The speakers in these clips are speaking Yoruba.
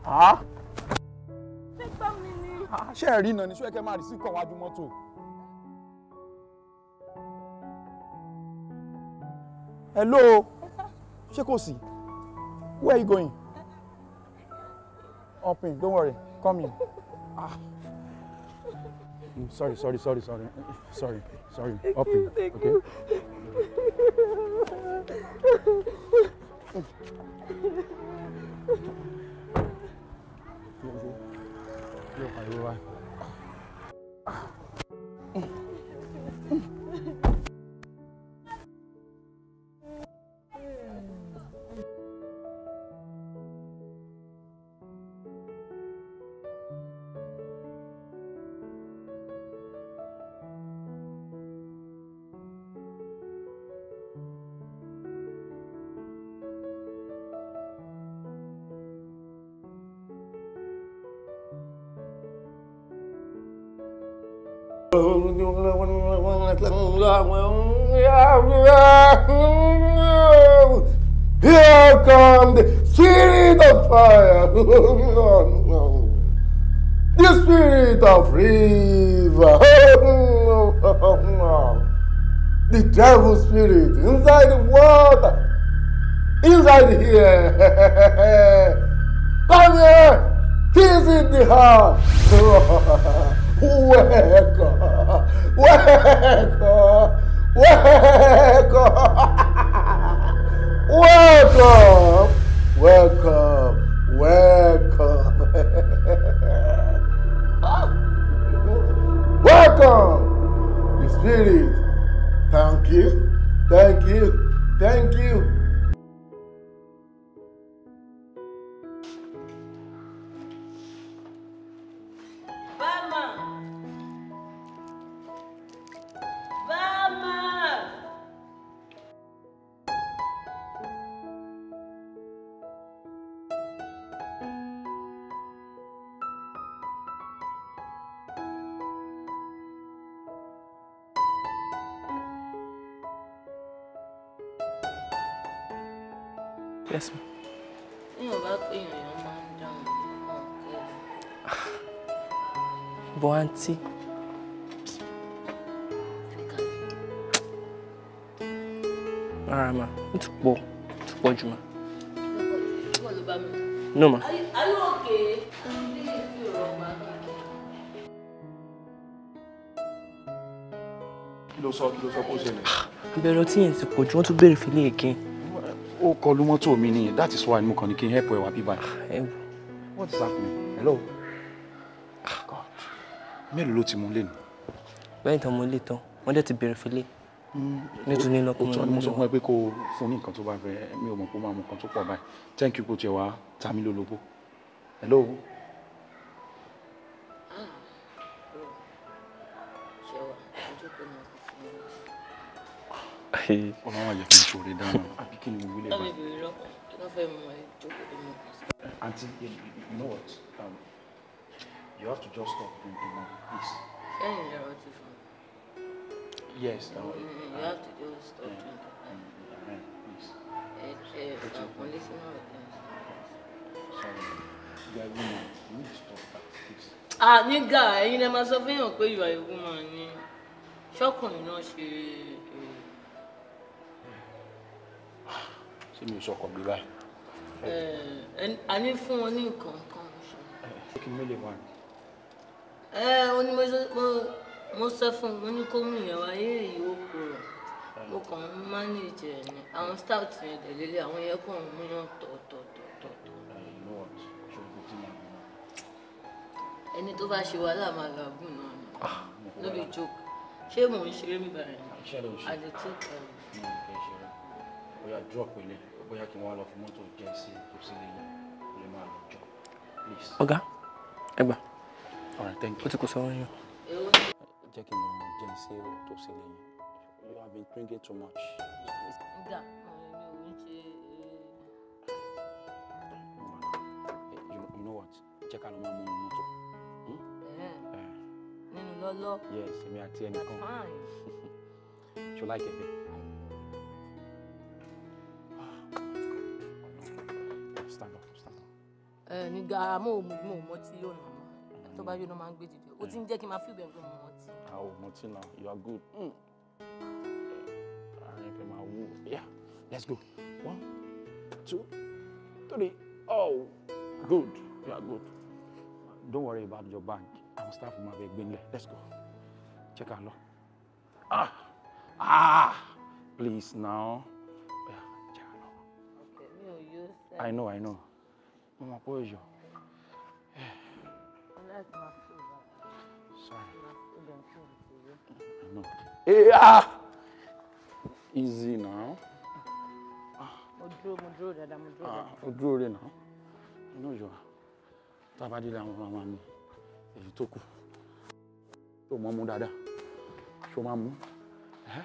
Ṣé gbá mi ni? Ṣé ẹ rí iná ni? Ṣé ẹ kẹ́ máa rí sí kọ̀ wájú mọ́tò? Hello? Ṣé kò sí? Where are you going? Up in, don't worry. Come in. Ah. Sorry, sorry, sorry, sorry. Sorry, sorry. Up in. Okay? Here comes the spirit of fire, the spirit of river, the devil spirit inside the water, inside here. Come here, visit the heart. Welcome, welcome, welcome, welcome, welcome, welcome, welcome, the spirit. Thank you, thank you, thank you. Yes, ma'am. Téèyàn bá pè èèyàn, èèyàn máa ń dáhùn ọ̀kẹ́. But aunty. Rárá ma, ó ti pọ̀, ó ti pọ̀ jù ma. Ìwọ ló bá mi. No ma. Are you okay? Kí ló sọ kó ṣẹlẹ̀? Abẹ́rẹ́ ọtí yẹn ti pọ̀ jù, wọ́n tún béèrè fílẹ̀ again. Ó kọlu mọ́tò mi ni, that is why mo kàn ní kí n help ẹ wá bí báyìí. What is happening? Hello? God. Mélòó ló ti mú lẹ́nu? Lẹ́yìn tán mo lè tán, wọ́n dẹ̀ ti béèrè fílẹ̀. Nítorí lọ́kùnrin. Ó tọ́ ni mo sọ fún ẹ pé kó o fún ní nǹkan tó bá fẹ́, mi ò mọ̀ pé ó máa mú nǹkan tó pọ̀ báyìí. Thank you kó tiẹ̀ wá ta mí lólobó. Hello? Ọlọ́run àyè kí n ṣòro dáná, àbí kí ni mo wí lè bá? Aunty, you know what? You have to just stop drinking now, please. Yes. You have to just stop drinking. Please. Sorry. You are a woman. You need to stop that, please. Ah, nigga, ẹ̀yin lẹ máa sọ fún èèyàn pé you are a woman ni. Ṣọ́kùnrin náà ṣe. Ṣé mi ò sọkọ mi báyìí? A ní fún wọn ní nǹkan kan. Ṣé kí n mélèé wá ni? Ó ní mo sọ fún un, mo ní kó mú ìyẹn wá, ayé èyí ó korò. Mo kàn ń manage ẹ̀ ni. Àwọn stout yẹn dẹ̀ lélẹ̀, àwọn yẹn kàn ń múyàn tọ̀tọ̀tọ̀tọ̀. You know what? Ṣé o kò tí máa gbọ́n? Ẹni tó bá ṣe wàhálà máa làágùn náà ni. No be joke. Ṣé mò ń ṣeré mi báyìí? Iṣẹ́ ló ń ṣe. I dey take care. Bóyá drop ilé, bóyá kí n wá lọ fi mọ́tò jẹ́ sí tòsí lẹ́yìn, o lè máa lọ jọ. Please. Ọ̀gá, ẹ gbà. All right, thank you. Ó ti kò sọ́wọ́ yín. Jẹ́ kí n lọ jẹ́ sí tòsí lẹ́yìn. You have been drinking too much. Nígbà mi ò ń ṣe. You know what? Jẹ́ ká lọ máa mú mọ́tò. Nínú lọ́lọ́. Yes, èmi àti ẹnìkan. Fine. Ṣo like it? Stand up, stand up. Ẹ ní ga mo mọ tí yóò nà mọ́. Tó bá yóò náà máa ń gbé dìde. Ó ti ń jẹ́ kí n máa feel bẹ́ẹ̀ pé mo mọ tí. Àwọn ò mọtí náà, you are good. Àárín ìfẹ́ máa wú. Yeah, let's go. 1, 2, 3. Oh, good. You are good. Don't worry about your bank. Àwọn staff máa bẹ gbé nílẹ̀. Let's go. Check out lọ. Ah! Ah! Please now. Yeah, check out lọ. Okay, mi ò yó sẹ́. I know, I know. Mo mọ̀ pé ó yọ. Mo láti máa feel bad. Sorry. Máa feel bẹ́ẹ̀ pé mo ti yó. I know. Hey, ah! Easy now. Mo dúró dáadáa, mo dúró Ah, dáadáa. ó dúró rè náà. I know you are. Tá a bá délé àwọn ọmọ mi, èyí tó kù. Ṣé o mọ̀ mú dáadáa? Ṣé o máa mú? Ẹ́?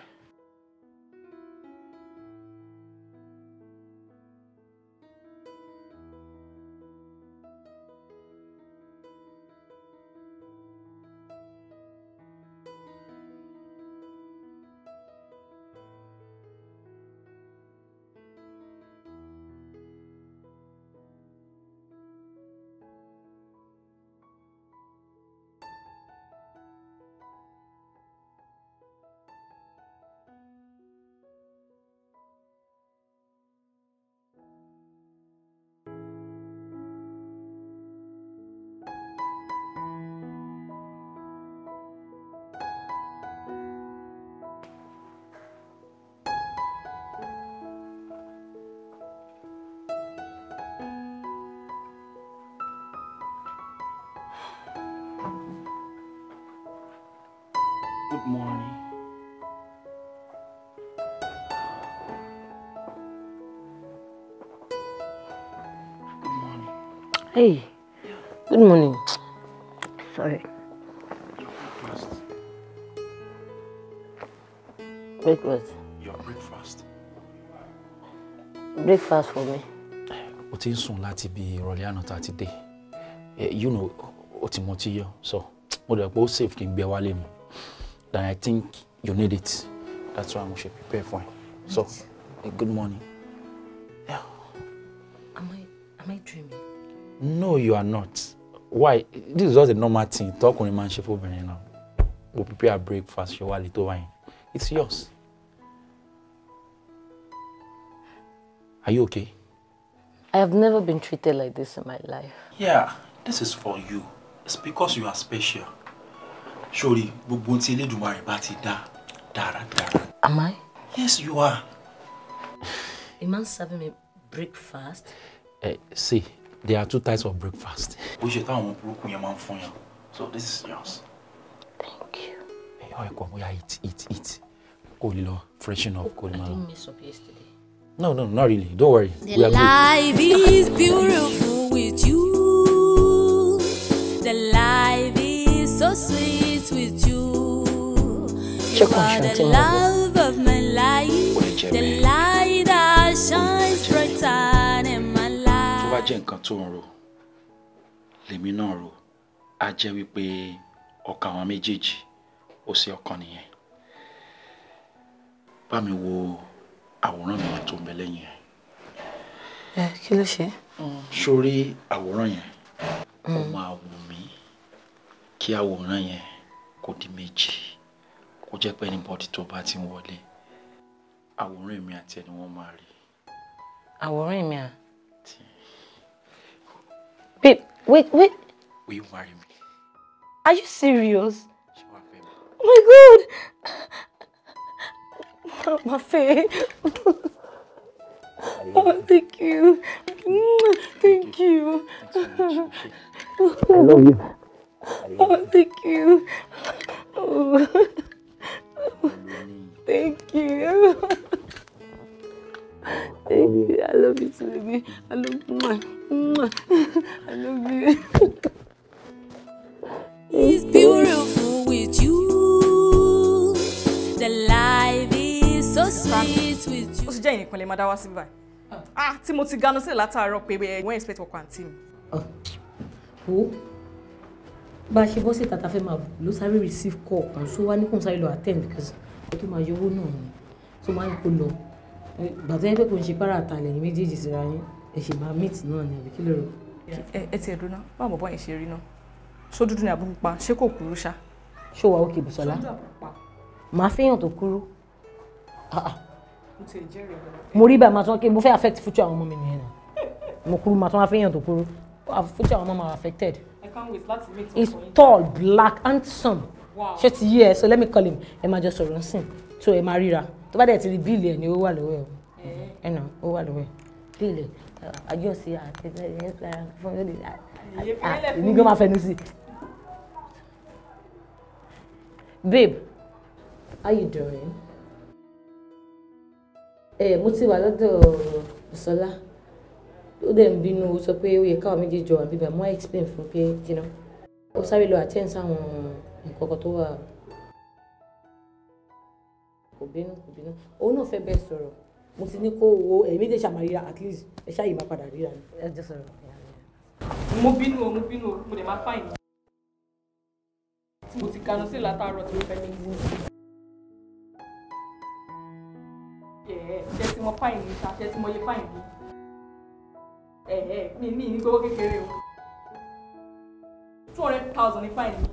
Good morning. Good morning. Hey, good morning. Sorry. Your breakfast. Breakfast. Your breakfast. Breakfast for me. O ti ń sùn láti bí ìrọ̀lẹ́ àná tá a ti dé. You know, o ti mọtí yó, so mo dẹ̀ pé ó safe kí n gbé wálé mu. Then I think you need it. That's why mo ṣe prepare for it. So, good morning. Yeah. Am I dreaming? No, you are not. Why? This is just a normal thing. Tọkùnrin máa ń ṣe fóbìnrin náà. We prepare breakfast, ṣe wá lè tó wáyé. It's yours. Are you okay? I have never been treated like this in my life. Yeah, this is for you. It's because you are special. Sori, gbogbo tí Elédùmarè bá ti dá dáradára. Am I? Yes, you are. A man serving me breakfast? See, there are two types of breakfast. Bó ṣe táwọn burúkú yẹn máa ń fún yàn. So this is yours. Thank you. Ẹ̀yọ́ ẹ̀kọ́ bóyá eat, eat, eat. Kò lè lọ freshen up, kò lè I máa lọ. didn't mess up yesterday. No, no, not really. Don't worry. The We are good. life is beautiful with you. The life is so sweet with you. You are the love of my life. The light that shines brighter in my Tó bá life. jẹ́ nǹkan tó ń ro, lèmi náà ro, á jẹ́ wípé ọkàn àwọn méjèèjì ó sí ọkàn nìyẹn. Bá mi wo àwòrán mi yẹn tó ń bẹ lẹ́yìn ẹ̀. Ẹ kí ló ṣe? Sórí àwòrán yẹn, ó máa wù mí kí àwòrán yẹn kó di méjì, kó jẹ́ pé anybody tó bá ti ń wọlé, àwòrán èmi àti ẹni wọ́n máa rí. Àwòrán mi à. Babe, wait, wait. Will you marry me? Are you serious? Ṣé wàá fẹ́ mi? Oh my God! My face. Oh, thank you. Thank you. I love you. Oh, thank you. Oh. Thank you. Thank you. I love you too, baby. I love you. I love you. It's beautiful with you. The life is so sweet with you. Ó sì jẹ́ ìnìkan lè máa dá wá sí báyìí. Ah, tí mo ti ganu sílẹ̀ látàárọ̀ pé wọ́n expect ọkọ àǹtí mi. Wo bá a ṣe bọ́ síta ta fẹ́ máa bọ̀ ló sáré receive call kan so wá ní kò ń sáré lọ attend because ó tó máa yọ owó náà ni so máa ń kó lọ ìgbà tó yẹ pé kò ń ṣe para àtàlẹ̀ ní méjèèjì síra yín ẹ ṣì máa meet náà ni àbí kí ló rò. Ẹ ti ẹ̀dùn náà, báwo bọ́ yẹn ṣe rí náà? Ṣó dúdú ni àbí pupa? Ṣé kò kúrú ṣá? Ṣó wà òkè Bùsọ́lá? Màá fẹ́yàn tó kúrú. Mo rí báyìí, màá tún kí mo fẹ́ affect future àwọn ọmọ mi nìyẹn náà. Mo kúrú, màá tún wá fẹ́yàn tó kúrú. Future àwọn ọmọ máa affected. I can't wait láti meet He's tall, black, handsome. Ṣé ti yé ẹ? So let me call him. Ẹ máa jọ sọ̀rọ̀ nsìn. So ẹ máa ríra. Tó bá dẹ̀ ti rí bíìlì ẹ̀ ni ó wà lọ́wọ́ ẹ̀. Ẹ nà ó wà lọ́wọ́ ẹ̀. Bíìlì àjọṣe àti èmi gan máa fẹnu sí. Babe, how you doing? Ẹ mo ti wà lọ́dọ̀ Bùsọ́lá. Ó dẹ̀ ń bínú, ó sọ pé ó yẹ káwọn méjèèjì jọ wà bíbá. Mo wá explain fún pé, you know, ó sáré lọ attend sáwọn nǹkan kan tó wà. Kò bínú, kò bínú. Òun náà fẹ́ bẹ́ẹ̀ sọ̀rọ̀. Mo ti ní kó wo ẹ̀mí méjèèjì ṣàmà ríra, at least ẹ ṣáà yìí máa padà ríra ni. Ẹ jọ sọ̀rọ̀. Mo bínú o, mo bínú o, mo dẹ̀ máa fáìn. Tí mo ti ganu sí látàárọ̀ tí mo fẹ́ mi sí. Ṣé tí mo fáìn ní ṣá, ṣé tí mo yẹ fáìn ní? Mi ní gbówó kékeré o. 200,000 ní fáìn ní.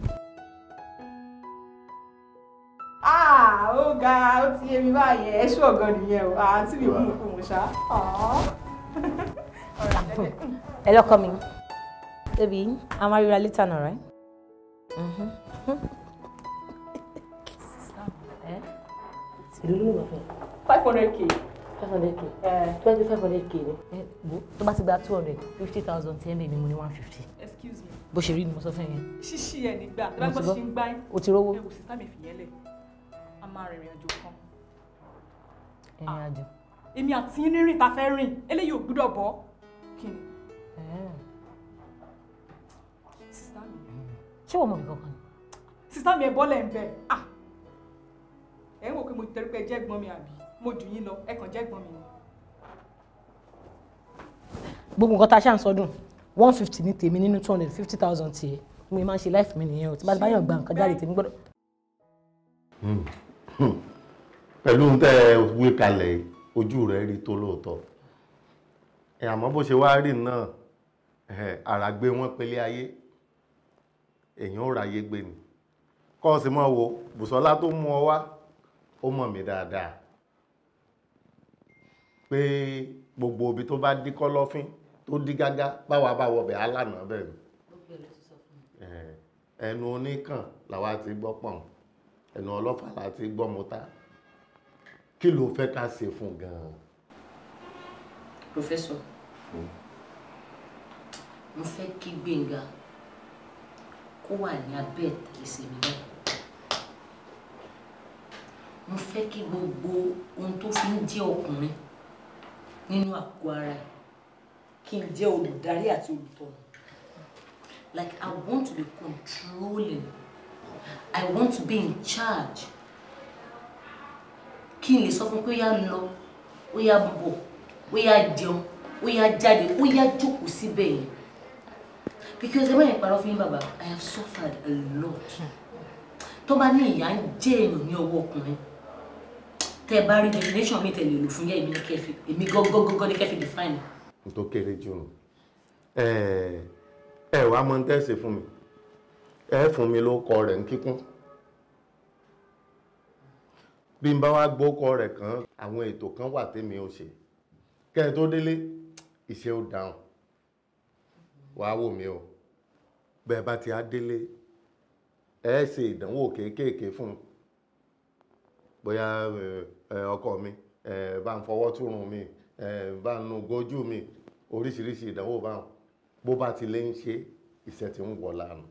Ah, ó ga, ó ti yé mi báyẹn, ẹ ṣú ọ̀gán nìyẹn o, àǹtí mi ò mú kú mo ṣá. Hello, coming. Baby, I'm married later now, right? Mm-hmm. 500K. 500K. 2500K ni. Tó bá ti gba 250,000 tí ẹ ń bèbí mo ní 150. Excuse me. Bó ṣe rí ni mo sọ fún yẹn. Ṣíṣí ẹ nígbà, tó bá gbọ́ ṣe ń gbá yín. O ti rówó. Ẹ wò sísá mi fìyẹn lẹ̀. A máa rìnrìn àjò kan. Ìrìn àjò. Èmi àti yín rírìn ta fẹ́ rìn, eléyìí ò gbúdọ̀ bọ́. Kí ni? Sísá mi. Ṣé wọ́n mọ̀ mi kankan ni? Sísá mi ẹ bọ́lẹ̀ ń bẹ̀. Ẹ ń wò pé mo tẹ̀rí pé ẹ jẹ́ ẹ̀gbọ́n mi àbí? Mo jù yín lọ, ẹ kàn jẹ́ ẹ̀gbọ́n mi ni. Gbogbo nǹkan tá a ṣe à ń sọdún 150 ní tèmi nínú 250,000 tiẹ̀. Mo máa ń ṣe life mi nìyẹn o. Tí bá ti bá yàn gba nǹkan jáde tèmi gbọ́dọ̀. Pẹ̀lú ohun tẹ́ ẹ wí kalẹ̀ ojú rẹ̀ rí tó lóòótọ́. Àmọ́ bó ṣe wá rí náà, àràgbé wọn pélé ayé, èèyàn ò ráyé gbé ni. Kọ́ ọ sì mọ́ wo Bùsọ́lá tó mú ọ wá, ó mọ̀ mí dáadáa pé gbogbo ibi tó bá dí kọ́lọ́fín tó dí gágá báwa bá wọbẹ̀ alànà bẹ́ẹ̀ ni. Ẹnu oníkàn làwa ti gbọ́ pọ̀n, ẹnu ọlọ́fà la ti gbọ́ mọ́tà. Kí ló fẹ́ ká ṣe fún gan-an? Professor, mo fẹ́ kí Gbénga kó wà ní abẹ́ ìtẹ̀lẹ́sẹ̀ mi náà. Mo fẹ́ kí gbogbo ohun tó fi ń jẹ́ ọkùnrin nínú àgọ́ ara ẹ̀ kí n jẹ́ olùdarí àti olùtọ́nà. Like I want to be controlling. I want to be in charge. Kí n lè sọ fún pé ó yá lọ, ó yá bọ̀, ó yá jẹun, ó yá jáde, ó yá jókòó síbẹ̀ yẹn. Because ẹ bá yẹn parọ́ fún yín bàbá, I have suffered a lot. Tó bá ní ìyà ń jẹ èèyàn ní ọwọ́ ọkùnrin, tẹ́ ẹ bá rí definition mi tẹ̀lé lò fún yẹ́ èmi ní kẹfì, èmi gọ́gọ́gọ́gọ́ ní kẹfì define. N tó kéré jù nù. Ẹ wàá mọ tẹ́sí fún mi. Ẹ fún mi ló kọ rẹ̀ ń kíkún. Bí n bá wá gbókọ rẹ̀ kan, àwọn ètò kan wà tèmi ò ṣe. Kẹ́ ẹ tó délé, iṣẹ́ ò dáhùn. Wàá wò mí o. Bẹ́ẹ̀ bá ti á délé, ẹ ṣe ìdánwò kéékèèké fún un. Bóyá ọkọ mi, bá ń fọwọ́ túrun mi, bá ń nu gójú mi, oríṣiríṣi ìdánwò báwọn. Bó bá ti lè ń ṣe, iṣẹ́ ti ń wọ̀ lánàá.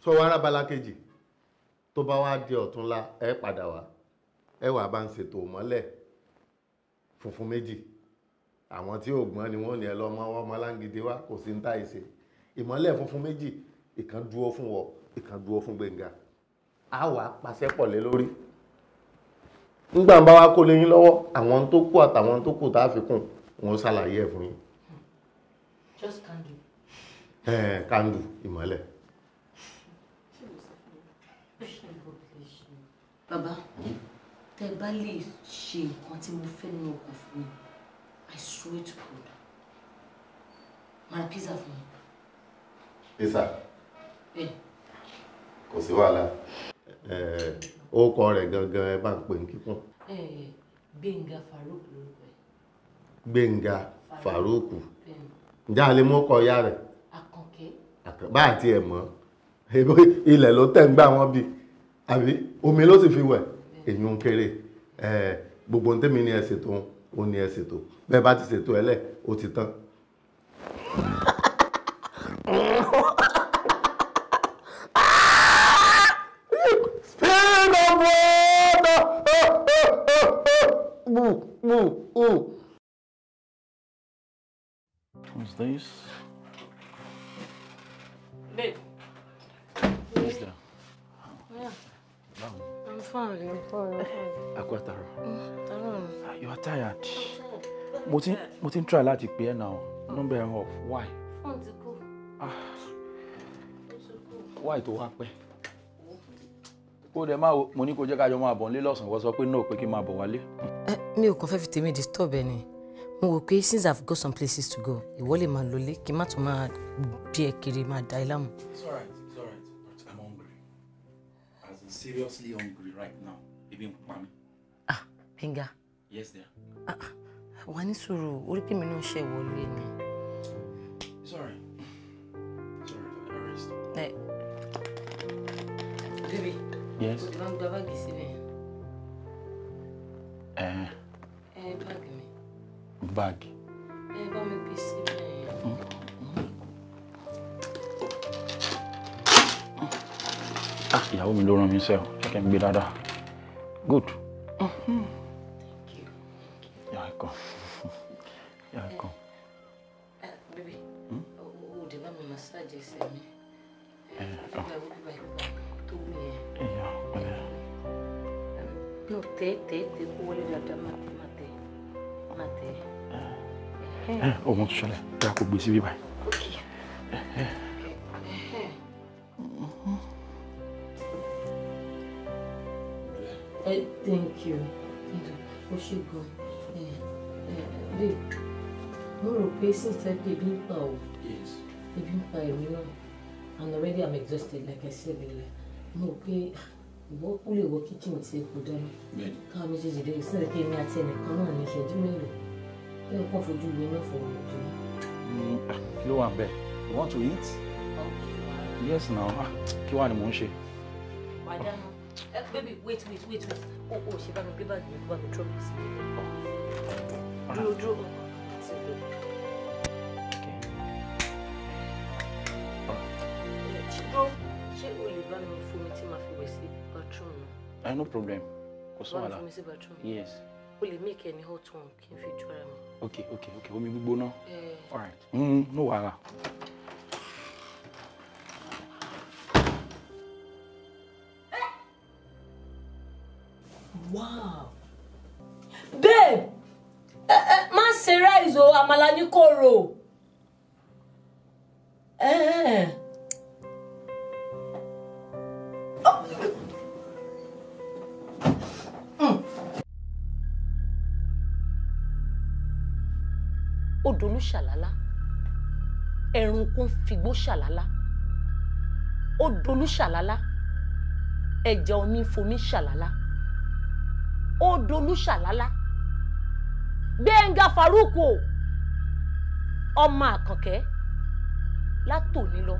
Sọ wá rábala kejì, tó bá wá di ọ̀túnla, ẹ padà wá. Ẹ wà bá ń ṣètò mọ́lẹ̀ funfun méjì. Àwọn tí ò gbọ́n ni wọ́n ní ẹ lọ́mọ ọmọ láǹgídé wá, kò sí ń tá ìṣe. Ìmọ́lẹ̀ funfun méjì, ìkan dúró fún wọ, ìkan dúró fún Gbénga. A wà pàṣẹ pọ̀ lé lórí. Nígbà ń bá wá kó lé yín lọ́wọ́, àwọn tó kù àtàwọn tó kù tá a fi kún, wọ́n ṣàlàyé ẹ̀ fún yín. Just candle. Candle, ìmọ́lẹ̀. Bàbá, tẹ́ bá lè ṣe nǹkan tí mo fẹ́ nínú ọkàn fún mi, I swear to God, Máa pizza fún mi. Pizza? Kò sí wàhálà. Orúkọ rẹ̀ gangan ẹ bá ń pè ní kíkún. Gbénga Farouk lórúkọ ẹ̀. Gbénga Farouk. Ǹjẹ́ a lè mú ọkọ ìyá rẹ̀? Àkànkẹ́. Bá àti ẹ̀ mọ́, ilẹ̀ ló tẹ̀ ń gbà wọ́n bí, àbí omi ló sì fi wẹ̀, èyí ń kéré. Gbogbo ohun tẹ́mi ni ẹ ṣètò, ó ní ẹ ṣètò. Bẹ́ẹ̀ bá ti ṣètò ẹ lẹ̀, ó ti tán. What's this? Babe. Who's there? Yeah. I'm fine. I'm fine. Akwataro. You are tired. Mo ti ń try láti pè ẹ́ now. Number off. Why? Phone ti kú. Ah. Why tó wá pẹ́? Kó dẹ̀ máa mo ní kó jẹ́ ká jọ máa bọ̀ nílé lọ́sàn-án, wọ́n sọ pé no pé kí n máa bọ̀ wálé. Mi ò kàn fẹ́ fi tèmi disturb ẹ ni. Mo rò pé since I've got some places to go, ìwọ lè máa lọlé kí n má tún máa bí ẹ kiri máa da ẹ láàmú. It's alright, but I'm hungry. As in seriously hungry right now. Ebi ń pa mí. Ah, Gbénga. Yes, dear. Ah, wà ní sùúrù, orí pèmí náà ṣe wọlé ni. It's alright. It's alright, for the rest. Baby. Yes. O ti máa ń gba báàgì síbẹ̀. Ẹ báàgì mi. Báàgì. Ẹ bá mi gbé síbẹ̀. Ah, ìyàwó mi ló rán mi sẹ́ o, ṣé kí n gbé dáadáa. Good. Thank you. You're welcome. You're welcome. Baby, o dẹ̀ bá mi massage ẹsẹ̀ mi. Tó wù yẹn. Ìyá, ọ̀lẹ́. No, tẹ́ kó wọlé dáadáa, má tẹ́. Má tẹ́. Ọmọ tó ṣẹlẹ̀, bí a kò gbé sí bíbáyìí. Okay. Thank you. Thank you. Ó ṣe gan. Babe, mo rò pé since I pé ebi ń pa o. Yes. Ebi ń pa èmi náà. And already I'm exhausted, like I said earlier. Mo rò pé ìwọ kú lè wọ kitchen tí epo dáná. Káwọn méjèèjì dé sílẹ̀ kí èmi àti ẹnìkan náà ní ìṣẹ́jú mélòó. Kí ẹ kàn fojú mi náà fọwọ́ ojú. Kí ló wà ń bẹ̀? You want to eat? Yes now. Kí wà ni mò ń ṣe? Wà á dáná. Baby, wait. Oh, ṣe bá mi gbé báàgì mi kó bá mi drop sí. Dúró. Dúró, ṣé o lè bá mi fomi tí màá fi wẹ̀ sí bathroom náà? No problem. Kò sí wàhálà. Bá mi fomi sí bathroom. Yes. O lè make any hot one kí n fi ju ara mi. Okay. Omi gbígbóná. All right. No wàhálà. Wow. Babe, má ṣe rice o, àmàlà ní kò rò. Ó dolú ṣàlálá, ẹ̀rùn kún figbó ṣàlálá. Ó dolú ṣàlálá, ẹja omi fomi ṣàlálá. Ó dolú ṣàlálá. Gbénga Farouk o, ọmọ Àkànkẹ́, látòní lọ,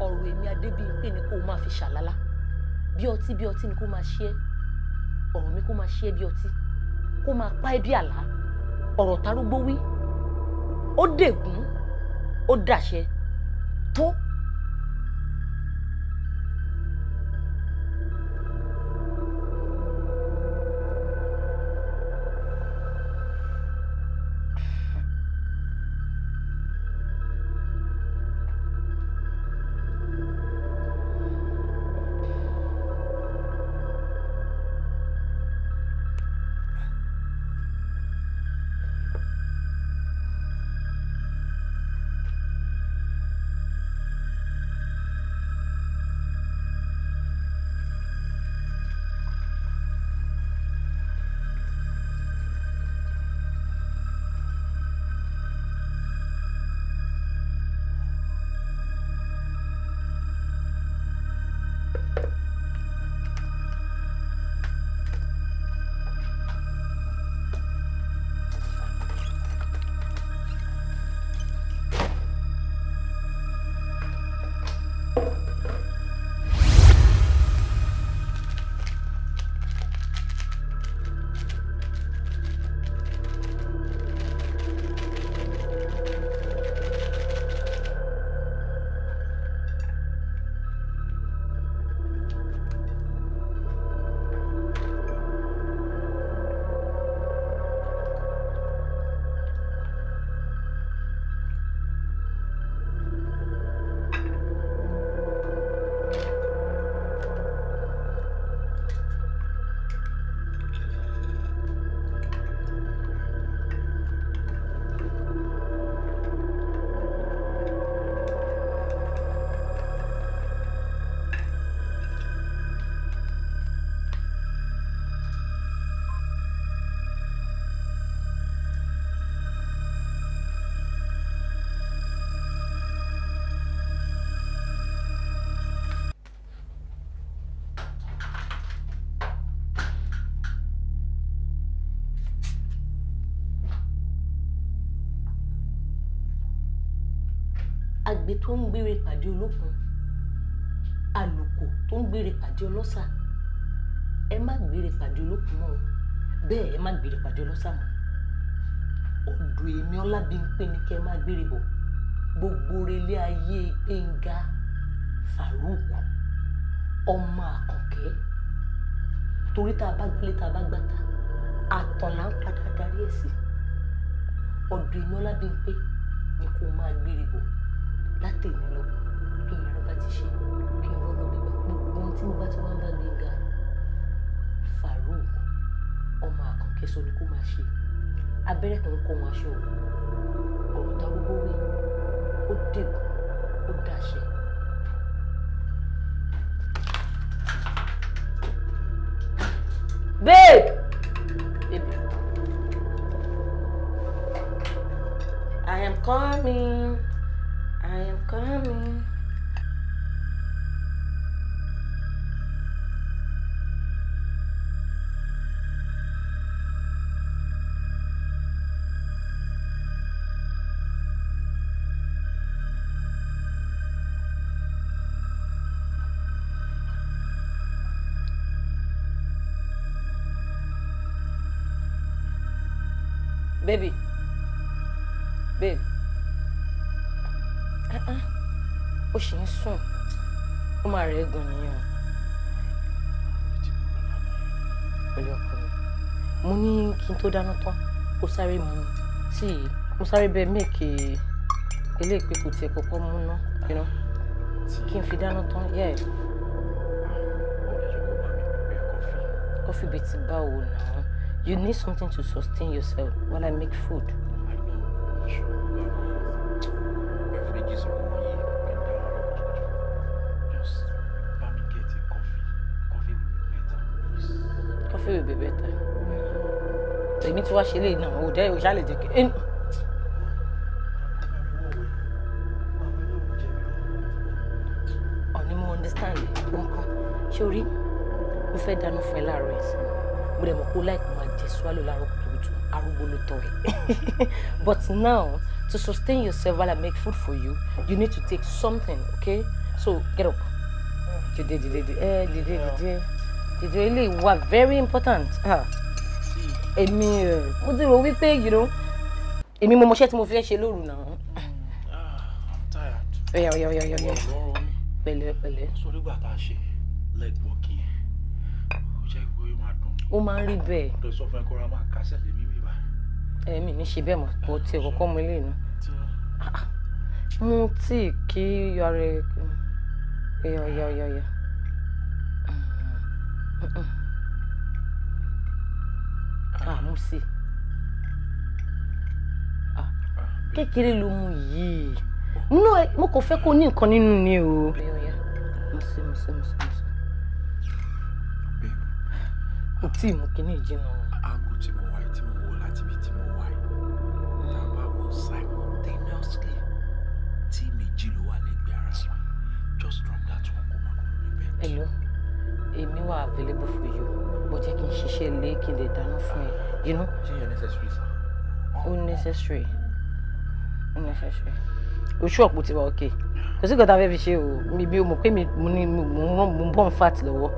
ọ̀rọ̀ èmi Adébímpé ni kó o máa fi ṣàlálá. Bí ọtí ni kó máa ṣe é, ọ̀rọ̀ mi kó máa ṣe é bí ọtí, kó máa pa ẹ́ bí àlá. Ọ̀rọ̀ tarúgbó wí, ó dègún, ó dàṣẹ, tó. Àgbẹ̀ tó ń gbére pàdé olókun, àlùkò tó ń gbére pàdé ọlọ́ṣà, ẹ má gbére pàdé olókun mọ́ o, bẹ́ẹ̀ ẹ má gbére pàdé ọlọ́ṣà mọ́. Ọ̀dọ̀ èmi Ọlábímpé ni kẹ́ ẹ má gbére bọ̀. Gbogbo relé ayé Gbénga Farouk ọmọ Àkànkẹ́, torí tá a bá gbélé tá a bá gbàtà, àtàn là ń padà darí ẹ̀ sí. Ọ̀dọ̀ èmi Ọlábímpé ni kó máa gbére bọ̀ látẹ̀mí lọ. Kí n yàrá bá ti ṣe, kí n rọ́nà gbígbà. Gbogbo ohun tí mo bá ti wá ń bá Gbénga Farouk ọmọ Àkànkẹ́ sọ ni kó máa ṣe. Abẹ́rẹ́ kan kọ́ wọn aṣọ ọ̀rọ̀ tarúgbó wí, ó dègùn, ó dàṣẹ. Babe! Baby. I am coming. I am coming. Baby. Babe. Ó ṣì ń sùn. Ó máa rẹ̀ gan nìyẹn. Pẹ̀lú ọkọ mi. Mo ní kí n tó dáná tán, kó sáré mu tíì. Mo sáré bẹ méèkì eléèpé kò tiẹ̀ kọ́kọ́ mú ná, you know. Kí n fi dáná tán, yeah. Coffee bíi ti báwo náà? You need something to sustain yourself while I make food. I know. Sure. Beverages are just let me get a coffee. Coffee will be better, please. Coffee will be better. Èmi tí wàá ṣe léyìí náà, ò dẹ́ ò ṣá lè jẹ́ kí. Ọ̀ní mo understand nǹkan. Ṣé o rí? Mo fẹ́ dáná fún ẹ láàárọ̀ ẹ̀sìn. Mo dẹ̀ mọ̀ pé ó láìpẹ́ máa jẹ swallow láàárọ̀ kùtùkùtù, arúgbó ló tọ̀ ẹ́. But now, to sustain yourself while I make food for you, you need to take something, okay? So get up. Dìde, dìde, dìde, dìde, dìde. Dìde, eléyìí wà very important. Èmi mo ti rò wípé, you know, èmi mo mọṣẹ́ tí mo fẹ́ ṣe lóru náà. I'm tired. Oya, oya, oya, oya. Pẹ̀lẹ́, pẹ̀lẹ́. So nígbà tá a ṣe leg work yẹn, ó jẹ́ pé ó máa dùn. Ó máa ń rí bẹ́ẹ̀. Ọ̀dọ̀ sọ fún ẹ kó ra máa kásẹ̀ lé mi bíbá. Èmi ní ṣe bẹ́ẹ̀ mọ̀, kò tiẹ̀ kọ́kọ́ mu eléyìí náà. Mu tíì kí yọrẹ. Oya, oya, oya, oya. Ah, mo sí. Ah, kékeré ló mu yìí. No, mo kò fẹ́ kó ní nǹkan nínú ni o. Oya, oya. Mo sí, mo sí, mo sí, mo sí. Kò tí ì mú kíní ìjìnà. Aago tí mo wà yìí, tí mo wò láti ibi tí mo wà yìí, tá a bá wọ simultaneously, tí méjì ló wà lẹ́gbẹ̀ẹ́ ara wọn. Just drop that one, kó máa kúrò ní bed. Hello, èmi wà available for you, bó jẹ́ kí n ṣiṣẹ́ ilé kí n lè dáná fún ẹ, you know. Ṣé yẹn necessary sir? Ó necessary, ó necessary. Oṣù ọ̀pọ̀ ti wà okay. Kò sí nǹkan tá a fẹ́ fi ṣe o, mi bí o mọ̀ pé mi mo ní mo ń bọ̀ ń fat lọ́wọ́.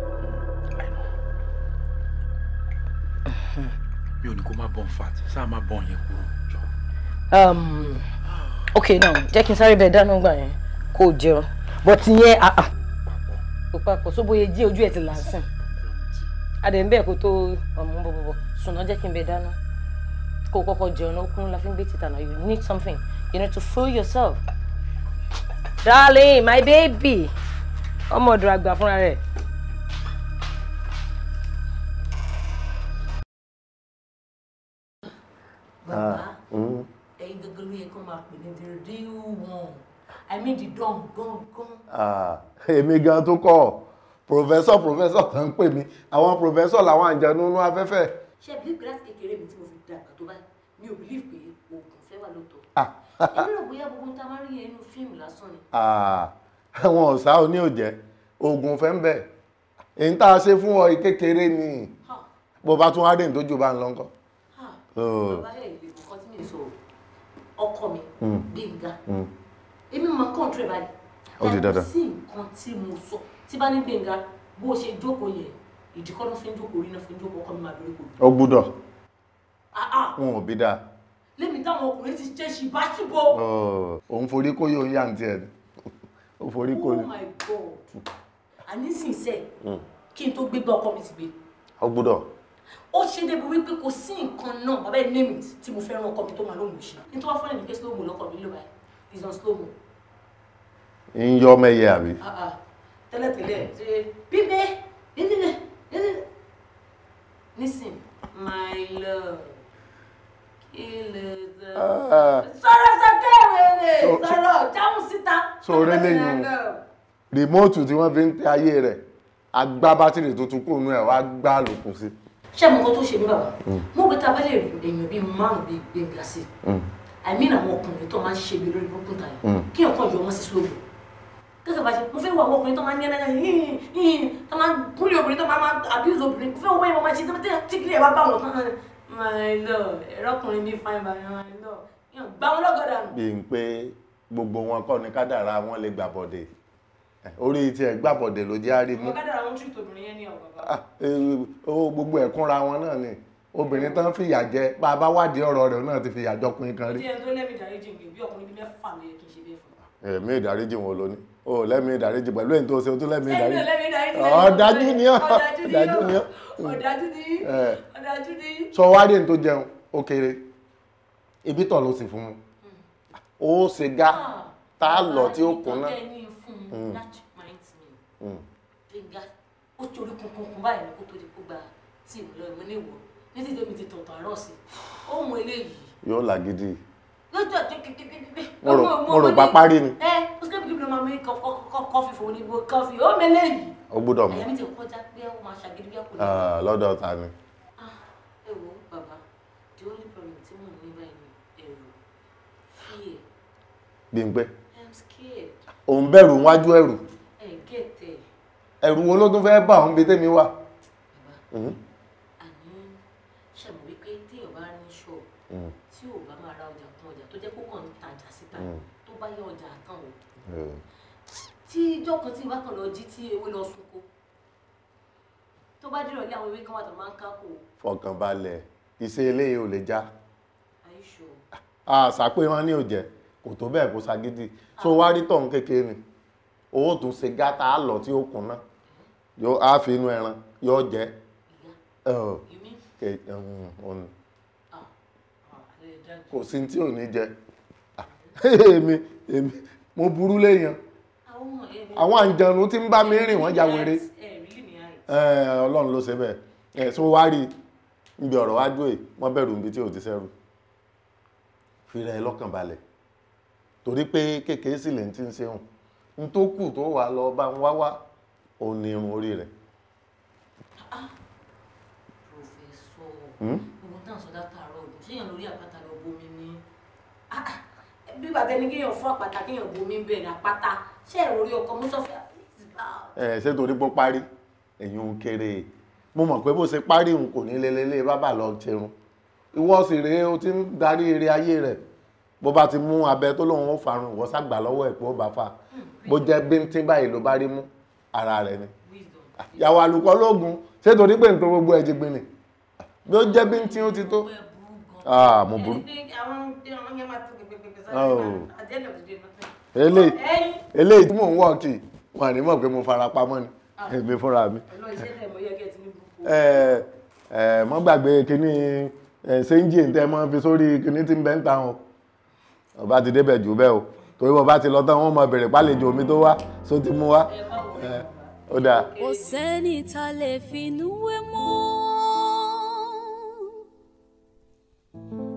Mi ò ní kó má bọ̀n fat, sáà má bọ̀n yẹn kúrò jọ. Okay now, jẹ́ kí n sáré bẹ̀ dáná gbà yẹn kó o jẹun, but ìyẹn kò papọ̀ sóbóye jí ojú ẹ̀ ti là ń sìn. Adẹ̀ ń bẹ̀ kó tó ọmọ bọ̀bọ̀bọ̀ sùn náà, jẹ́ kí n bẹ̀ dáná kó o kọ́kọ́ jẹun náà, kún la fi ń gbé títà náà. You need something, you need to fool yourself. Darling, my baby, ọmọ ọ̀dọ̀ àgbà fúnra rẹ̀. Bàbá, ẹ̀yin gangan ló yẹ kó máa pè ní the real one. I mean the don gangan. Èmi gan tó kọ́ professor kan ń pè mí, àwọn professor làwọn àjẹnú inú afẹ́fẹ́. Ṣé believe pé láti kékeré mi tí mo fi dàgbà tó báyìí, mi ò believe pé oògùn fẹ́ wà lóòótọ́. Èmi rò bóyá gbogbo tá a máa rí yẹn inú fíìmù lásán ni. Àwọn ọ̀sá oní òjẹ́ oògùn fẹ́ ń bẹ̀, èyí tá a ṣe fún ọ kékeré ni, bó bá tún wá dé ìtọ́jú bá ń lọ ńkọ́. Bàbá ẹ̀ lè mọ̀ tí mi sọ ọkọ mi Gbénga, èmi máa kọ́ńtúrẹ̀ báyìí. Ó di dandan. Kò sí nǹkan tí mo sọ tí bá ní Gbénga bó ṣe jókòó yẹn, ìdíkọ́ ló fi ń jókòó, orí náà fi ń jókòó, ọkọ mi máa dorí kodò. Ó gbúdọ̀ wọn ò bí dáa. Lémi táwọn ọkùnrin ti ṣe ṣìbáṣìbò. Òun forí kó yóò yá àǹtí ẹ̀ ni ó forí kó Oh my God, àní sínsẹ́ kí n tó gbégbá ọkọ mi ti gbé. Ó gbúdọ̀. Ó ṣe débi wípé kò sí nǹkan náà, bàbá ẹ̀ name it, tí mo fẹ́ràn ọkọ mi tó máa lóhùn ṣe. Nítorí wá fọ́nà ní pé slow mo lọ́kọ mi ló báyìí, is on slow mo. Ń yọ ọmọ ẹyẹ àbí. Tẹ́lẹ̀tẹ́lẹ̀ ṣe bíbẹ́ bíbẹ́ bíbẹ́ nísìn my love kí lè sọ̀rọ̀ sókè wèrè sọ̀rọ̀ jáhùn síta. Sọ̀rọ̀ lẹ́yìn rìmọ́ọ̀tù tí wọ́n fi ń tẹ ayé rẹ̀, agbá bátìrì tuntun kúrò nú ẹ̀ wá gbá lòkùn sí. Ṣé mo nǹkan tó ṣe mí bàbá? Mo gbé ta bá lè rí èèyàn bíi márùn bíi Gbénga sí. I mean àwọn ọkùnrin tó máa ń ṣe bí lórí burúkú ta yìí, kí ọkàn yọ wọn sí slow mo. Gẹ́gẹ́ bá ṣe mo fẹ́ wo àwọn ọkùnrin tó máa ń ní ẹ̀rẹ́ yìnyín tó máa ń kúlẹ̀ obìnrin tó máa abuse obìnrin, mo fẹ́ wo báyìí wọ́n máa ṣe tí kílẹ̀ bá bá wọn tán. My love, ẹ̀rọ ọkùnrin mi fine by my love, yàn gbá wọn lọ́gọ̀dà nù. Bí n pé gbogbo wọn kọ́ ni kádàrá wọn lè gbà bọ̀dẹ̀, orí tiẹ̀ gbà bọ̀dẹ̀ ló jẹ́ àrímú. Kádàrá wọn tún obìnrin yẹn ní ọ̀ bàbá. Gbogbo ẹ̀kúnra wọn náà ni obìnrin tán fìyà jẹ, bá a bá wádìí ọ̀rọ̀ rẹ̀ náà ti fìyà jọkùnrin kan rí. Díẹ̀ tó lẹ́mìí ìdáríjì nǹkan bí ọkùnrin bíi mẹ́fà ló yẹ kí n ṣe bẹ́ẹ̀ fún. Ẹ̀mí ìdáríjì wọn ló ní o lẹ́mìí ìdáríjì pẹ̀lú èyí tó ṣe o tún lẹ́mìí ìdáríjì. Ọ̀dájú ni ọ́, ọ̀dájú ni ọ́, ọ̀dájú ni ọ̀dájú ni. Sọ wá dé ní tó jẹun ó kéré, ibi tọ̀ ló sì fún un, ó ṣe gá tá a lọ tí ó kún náà. That reminds me, Gbénga ó torí kunkun báyìí kó tó di kó gba tíìmù lọ ìmọ̀ ní ìwọ ní títí omi ti tọ̀tọ̀ àárọ̀ sí ó mú eléyìí. Yóò làgídí. Lójú àti kékeré. Mo rò pa parí ni. Ẹ ó sì kébìkébì ló máa mú kọfí fún onígbó kọfí ó mú eléyìí. Ó gbúdọ̀ mú. Àyà mi ti kọjá pé ó máa ṣàgídí bí àkùnrin. Lọ́dọ̀ ta ni. Ẹ wo bàbá, the only problem tí mò ń ní báyìí ni ẹ̀rù, fear. Bímpé. I'm scared. Òun bẹ̀rù wájú ẹ̀rù. Ẹ gẹ̀tẹ̀. Ẹ̀rù wo ló tún fẹ́ bà òun bí tèmi wà? Bàbá, àní ṣe mọ̀ wípé téèyàn bá ní ṣọ́ọ̀bù tí ò bá máa ra ọjà kún ọjà tó jẹ́ kó kàn ń tajà síta tó bá yẹ ọjà tán o. Tí ijọ́ kan tí ìwà kan lọ jí tí ewé lọ sunko tó bá dìrọ̀ lé àwọn ewé kan wà tó máa ń kákò. Fọkànbalẹ̀, iṣẹ́ eléyìí ò lè já. Are you sure? Àṣà pé wọ́n ní òjẹ́ kò tó bẹ́ẹ̀ kó ṣagídí so wá rí tọ̀hún kékeré ni owó tún ṣe gátà á lọ tí ó kún náà yóò á fi inú ẹran yóò jẹ. Kò sí tí ò ní jẹ. Èmi èmi mo burú léèyàn, àwọn àǹjànú tí ń bá mi rìn wọ́n ya wèrè. Ọlọ́run ló ṣe bẹ́ẹ̀. Ẹ̀ so wá rí níbi ọ̀rọ̀ wá dúró yìí, wọ́n bẹ̀rù níbi tí ò ti sẹ́rù. Fi rẹ̀ lọ́kàn balẹ̀ torí pé kékeré sì lè ti ń ṣe hùn n tó kù tó wà lọ bá ń wá wá òun ni irun orí rẹ̀. Professor, gbogbo náà sọ látàárọ̀ ọdún ṣéyàn lórí àpáta lọ bomi ní bí bàbá ẹni kéèyàn fún àpáta kéèyàn bomi ń bẹ̀rẹ̀ àpáta ṣé ẹ̀rọ orí ọkọ mú sọfẹ́ Ẹ ṣé torí pé ó parí ẹ̀yin òun kéré. Mo mọ̀ pé bó ṣe parí òun kò ní lélẹ́lẹ́ bábà lọ ṣerun. Ìwọ sì rèé, o ti ń darí eré ayé rẹ̀. Bó bá ti mú abẹ tó lóun ó farun, ìwọ ságbà lọ́wọ́ ẹ̀ pé ó bá fà. Bó jẹ́ bíntín báyìí ló bá rí mú ara rẹ̀ ni. Yàwó àlùkò lóògùn, ṣé torí pé nítorí gbogbo ẹ̀ jígbin ni? Bí ó jẹ́ bíntín ó ti tó. Ah, mo burú. Eléyìí tí mò ń wọ̀ kì wọ́n ní mọ̀ pé mo fara pamọ́ ni èmi fúnra mi. Mọ́ gbàgbé kíní ṣéńjì tẹ́ mọ́ fi sórí kíní tí ń bẹ́ ń ta wọn. Ọba ti débẹ̀ jù bẹ́ẹ̀ o, torí bọ́ bá ti lọ tán wọ́n mọ bèrè pálejò omi tó wá só ti mú wá. Ó dáa. Kò sẹ́ni tá lè finú wé mọ́.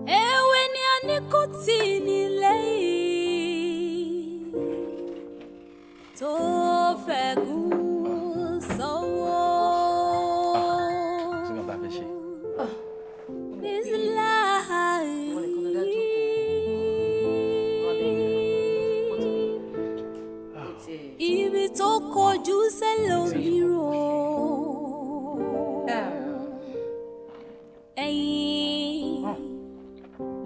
Ewé ni a ní kò tí nílé yìí tó fẹ́ gùn sọ́wọ́. Sí nǹkan tá a fẹ́ ṣe. This life. Ibi tó kọjú sẹ́lòmíràn. Ẹ̀yìn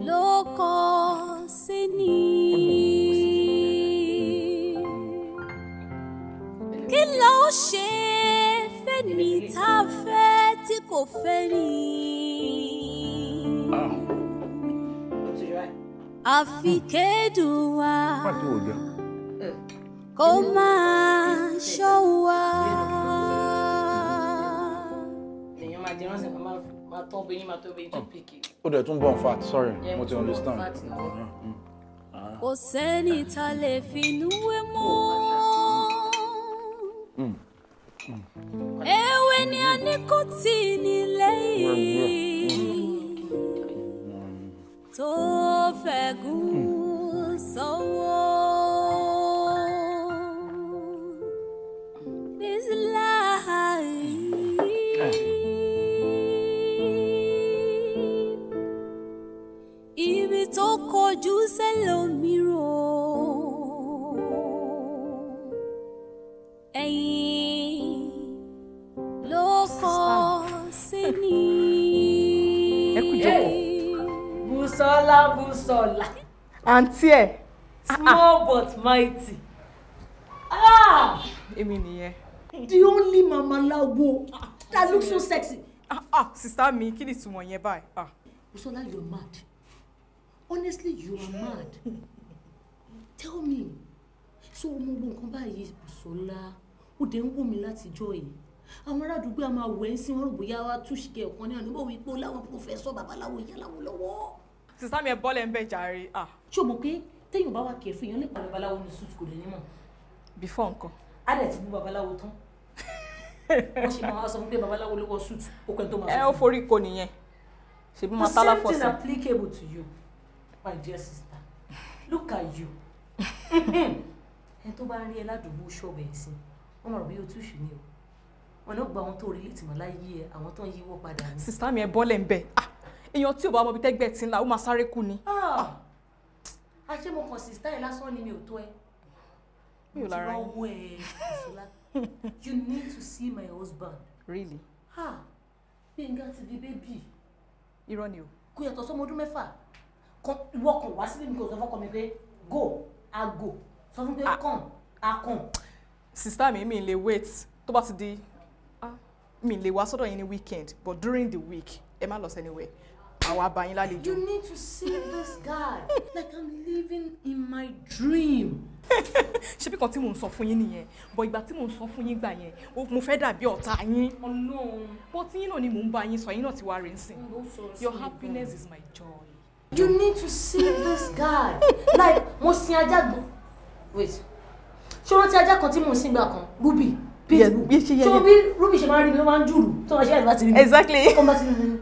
ló kọ sí ni. Kí ló ṣe fẹ́ni tá a fẹ́ tí kò fẹ́ ni? Àfi kédùn wa kó máa ṣọ́ wa. Ó dẹ̀ tún bọ̀ fat, sorry, mo ti understand. Kò sẹ́ni tá lè finú wé mọ́. Ewé ni a ní kò tí nílé yìí tó fẹ́ gùn sọ́wọ́. This life. Ibi tó kọjú sẹ́lòmíràn. Ẹ̀yìn ló kọ sí ni. Ẹ kú jókòó. Bùsọ́lá Bùsọ́lá. Àǹtí ẹ̀. Small but mighty. Ah! Èmi nìyẹn. The only mamalawo that looks so sexy. Ah ah, sister mi, kí ni ìtumọ̀ yẹn báyìí? Ah. Bùsọ́lá, you're mad. Honestly, you are mad. Tell me, so mo gbọ́ nǹkan báyìí, Bùsọ́lá, ó dẹ̀ ń wò mí látijọ́ yìí. Àwọn ará àdúgbò a máa wẹ̀ ń sí wọn rò bóyá wá túṣìkẹ́ ọ̀kan ní àná bọ̀ wípé ó láwọn pòfẹ́sọ̀ babaláwo ìyáláwo lọ́wọ́. Sister mi, ẹ bọ́lẹ̀ ń bẹ̀ jàre. Ah. Ṣé o mọ̀ pé téèyàn bá wà kẹfù èèyàn lè pa babaláwo ní sùtù kò lè ní mọ̀? Before nǹkan. Á dẹ̀ ti bú babaláwo tán. Wọ́n ṣe máa wá sọ fún pé babaláwo ló wọ sùtù, ó kẹ́ tó máa sọ Ẹ ó fún. forí ko nìyẹn. Ṣèbí máa tálá The same thing fọ̀sẹ̀. applicable to you, my dear sister. Look at you. Ẹni tó bá rí ẹ ládùúgbò ṣọ́ọ̀bù ẹ̀ sí, wọ́n máa rò bí o túṣu ni o. Wọn náà gba àwọn tó rí létí mọ́ láyé ẹ, àwọn tó ń yíwọ́ padà ní. Sister mi, ẹ bọ́lẹ̀ ń bẹ̀. Ah, èèyàn tí ò bá mọ ibi tẹ́gbẹ́ ti ń la, ó máa sáré kú ni. Àṣé mo kàn sí style lásán ni mi ò tó ẹ. Mi ò lára Mo yín. ti wá wọ ẹ, Bùsọ́lá. You need to see my husband. Really? Ha! Gbénga ti di baby. Irọ́ ni o. Kò yàtọ̀ sọ́mọ ọdún mẹ́fà. Ìwọ kan wá sílé mi kò sọ fọ́kọ mi pé go, I go. Sọ fún pé come, I come. Sister mi, mi lè wait. Tó bá ti di, ah, mi lè wá sọ́dọ̀ yín ní weekend, but during the week, ẹ má lọ sí anywhere. Àwa bá yín lálejò. You need to see this guy. Like I'm living in my dream. Ṣé bí kan tí mò ń sọ fún yín nìyẹn? But ìgbà tí mò ń sọ fún yín gbà yẹn, mo fẹ́ dàbí ọ̀tá yín. Ọlọ́run. But yín náà ni mò ń bá yín sọ, yín náà ti wá rí nsìn. Ló sọ̀rọ̀ sí Your mi gan. happiness is my joy. You need to see this guy. Like mo sin ajá gan. Wait. Ṣé o rántí ajá kan tí mò ń sìn gbà kan? Ruby. Pitbull. Yes, Ṣé o bí Ruby ṣe máa ń rí mi ló máa ń jùrù tó máa ṣe àìsàn láti rí mi? Exactly. Ó máa ti rí mi.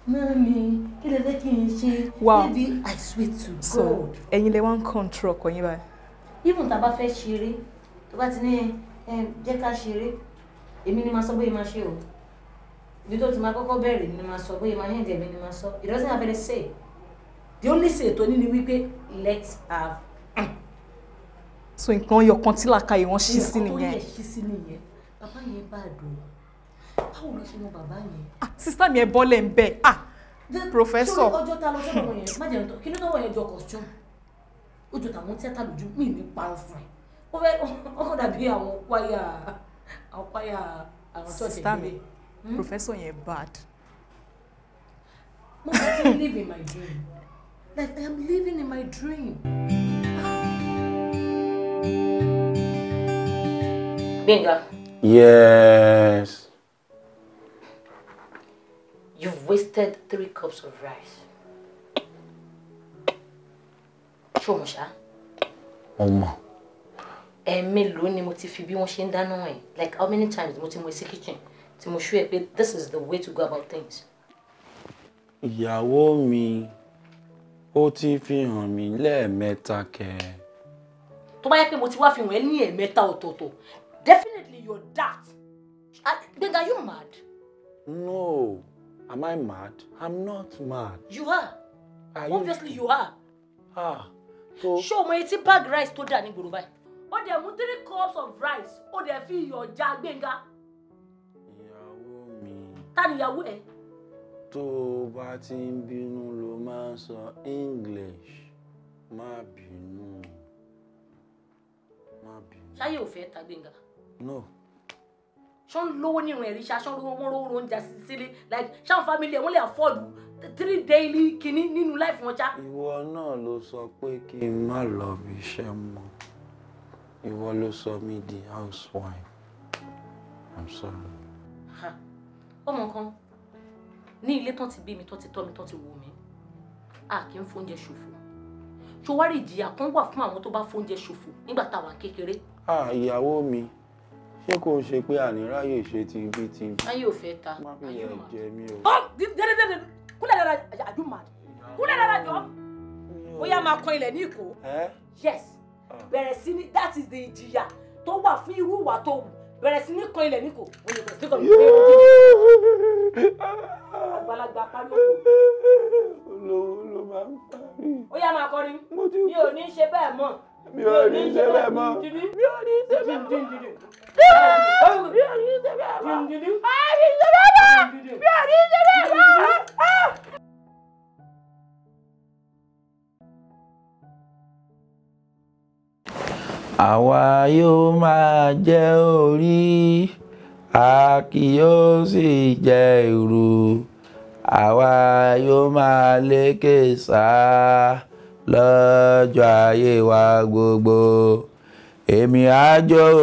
Mummy, kí lè fẹ́ kí n ṣe? Wow. Baby, I swear to So, God. ẹ̀yin lẹ wá ń control ọkọ yín báyìí. Even tá a bá fẹ́ ṣeré, tó bá ti ní ẹ jẹ́ ká ṣeré, èmi ni máa sọ bóyá máa ṣe o. Ibi tó ti máa kọ́kọ́ bẹ̀rẹ̀ ni máa sọ bóyá máa hẹ́ǹdẹ̀ mi ni máa sọ. It doesn't have any say. The only say tó ní ni wípé let's have. So nǹkan ọyọ̀kan tí làákàyè wọn ṣí sí nìyẹn. Nǹkan tó yẹ ṣí sí nìyẹn. Bàbá yẹn bá dùn. Báwo ló ṣe mọ bàbá yẹn? Ah, sister mi ẹ bọ́lẹ̀ ń bẹ̀. Ah, professor. Sórí ọjọ́ tá a lọ sọ́dọ̀ wọn yẹn, má jẹun tán. Kí ló tọ́wọ́ yẹn jọ costume? Ó jọ tàwọn tíátà lójú, mi ní parọ́ fún ẹ. Ó fẹ́ ó kàn dàbí àwọn kwaya àwọn kwaya àwọn church. Sister mi, professor yẹn bad. Mo ti live in my dream. Like I am living in my dream. Gbenga. Yes. You've wasted 3 cups of rice. Ṣé o mọ̀ ṣá? Mo mọ̀. Ẹ̀ẹ̀mélòó ni mo ti fi bí wọ́n ṣe ń dáná ẹ̀? Like how many times mo ti mú ẹ sí kitchen tí mo ṣú ẹ pé this is the way to go about things. Ìyàwó mi, ó ti fi hàn mí lẹ́ẹ̀mẹ́ta kẹ̀. Tó bá yẹ pé mo ti wá fi hàn ẹ́ ní ẹ̀ẹ̀mẹ́ta ọ̀tọ̀ọ̀tọ̀, definitely you're daft. Gbenga, you mad? No. Am I mad? I'm not mad. You are. Obviously you are. Ah. Ṣé o mọ etí bag rice tó dà ní gbòòrò báyìí? Ó dẹ̀ mú 3 cups of rice, ó dẹ̀ fi iyọ̀ já Gbenga. Ìyàwó mi. Ta ni ìyàwó ẹ? Tó o bá ti ń bínú ló máa ń sọ English. Má bínú. Má bínú. Ṣáyé ò fẹ́ ta Gbenga? No. Ṣé ń lówó nírun ẹ̀rí ṣá, ṣé ń rówó wọ́n rówó oúnjẹ sílé, like ṣáwọn family ẹ̀ wọ́n lè afford 3 daily kinní nínú life wọn ṣá. Ìwọ náà ló sọ pé kí n má lọ bí iṣẹ́ mọ́. Ìwọ ló sọ mí di housewife. I'm sorry. Ọmọ kan ní ilé tán ti bí mi, tán ti tọ́ mi, tán ti wò mí, a kì í fóúnjẹ ṣòfò. Ṣòwárí ìjìyà kan wà fún àwọn tó bá fóúnjẹ ṣòfò nígbà táwa kékeré. Ah, ìyàwó mi, ṣé kò ṣe pé àníráyè ṣe ti bí ti bí. Ayé ò fẹ́ ta. Má fi yẹ jẹ mí o. Ó dédédédé kúlẹ̀ dára àjú màd kúlẹ̀ dára jọ. Ó yá máa kan ilẹ̀ ní ìkó. Yes, bẹ̀rẹ̀ sí ní that is the ìjìyà tó wà fún irú ìwà tó wù. Bẹ̀rẹ̀ sí ní kan ilẹ̀ ní ìkó. Ó ní bẹ̀rẹ̀ sí ní kan ilẹ̀ ní ìkó. Àgbàlagbà pariwo. Olówó ló máa ń parí. Ó yá máa kọrin. Mi ò ní ṣe bẹ́ẹ̀ mọ́. Mi ò ní ṣe bẹ́ẹ̀ mọ́. Mi ò ní ṣe bẹ́ẹ̀ mọ́. Mi ò ní ṣe bẹ́ẹ̀ mọ́. Mi ò ní ṣe bẹ́ẹ̀ mọ́. Mi ò ní ṣe bẹ́ẹ̀ mọ́. Àwa yóò máa jẹ orí, a kì yóò sì jẹ ìrù. Àwa yóò máa lékè sá lọ́jọ́ ayé wa gbogbo. Èmi á jó o,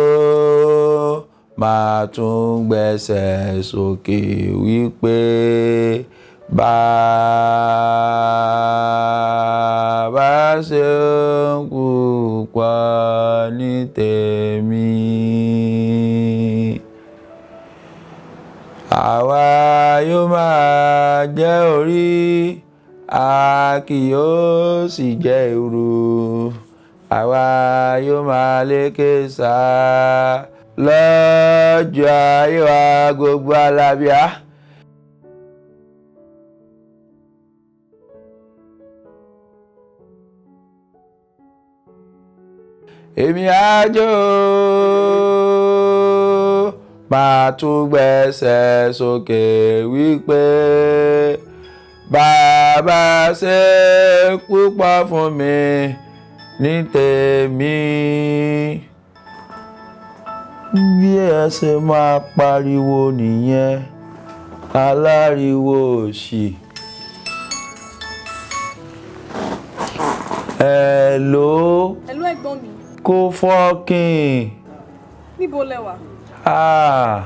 máa tún gbẹ́sẹ̀ sókè wípé bàbá ṣe ń púpọ̀ ní tèmi. Àwa yóò máa jẹ orí, a kì yóò sì jẹ ìrù. Àwa yóò máa lékè sá lọ́jọ́ ayé wa gbogbo alábíà. Èmi á jó máa tún gbẹ́sẹ̀ sókè wípé bàbá ṣe púpọ̀ fún mi ní tèmi. Bí ẹ ṣe máa pariwo nìyẹn, aláriwo òṣì. Hello. Hello ẹ̀gbọ́n mi. Kò fọ́kìn. Níbo lẹ wà? Ah.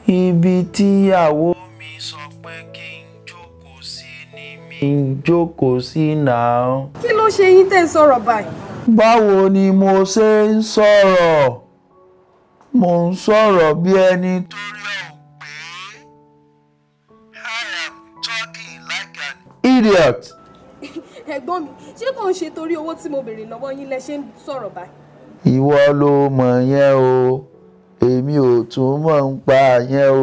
Ibi tíyàwó mi sọ pé kí n jókòó sí ni mi ń jókòó sí náà. Kí ló ṣe yín tẹ́ ń sọ̀rọ̀ báyìí? Báwo ni mo ṣe ń sọ̀rọ̀? Mo ń sọ̀rọ̀ bí ẹni tó rí ọ̀ pé I am talking like an idiot. Ẹ̀gbọ́n mi, ṣé kò ń ṣe torí owó tí mo béèrè lọ́wọ́ yín lẹ ṣe ń sọ̀rọ̀ báyìí? Ìwọ ló mọ̀ yẹn o, èmi ò tún mọ̀ ń pa yẹn o.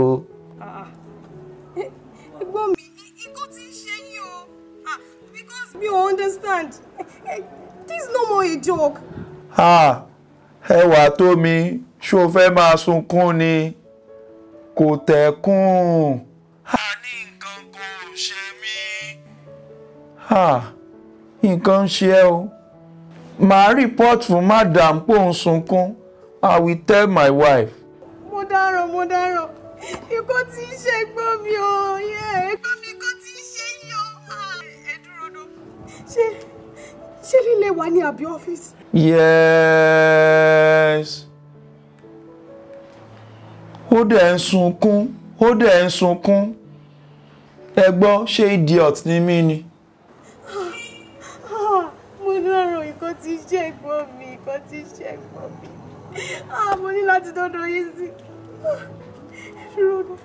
Ẹ̀gbọ́n mi, ikú ti ń ṣe yín o. Because ò understand. This is no more a joke. Ah, ẹwà tó mi, ṣó fẹ́ máa sunkún ni? Kò tẹ̀kún. A ní nǹkan kò ṣe mí. Ah, nǹkan ń ṣe ẹ́ o. Màá report fún madam pé òun sunkún. I will tell my wife. Mo dáràn, mo dáràn. Ikọ́ tí ń ṣe ẹ̀gbọ́n mi o. Ẹ̀gbọ́n mi ikọ́ tí ń ṣe yìí o. Ẹ dúró dúró. Ṣé lílé wa ní àbí ọ́fíìsì? Yes. Ó dẹ̀ ń sunkún, ó dẹ̀ ń sunkún. Ẹ gbọ́, ṣé idiot ni mí ni? Mo dáràn, ikọ́ tí ń ṣe ẹ̀gbọ́n mi, ikọ́ tí ń ṣe ẹ̀gbọ́n mi. Mo ní láti dọ́dọ̀ yín sí. Dúró dúró.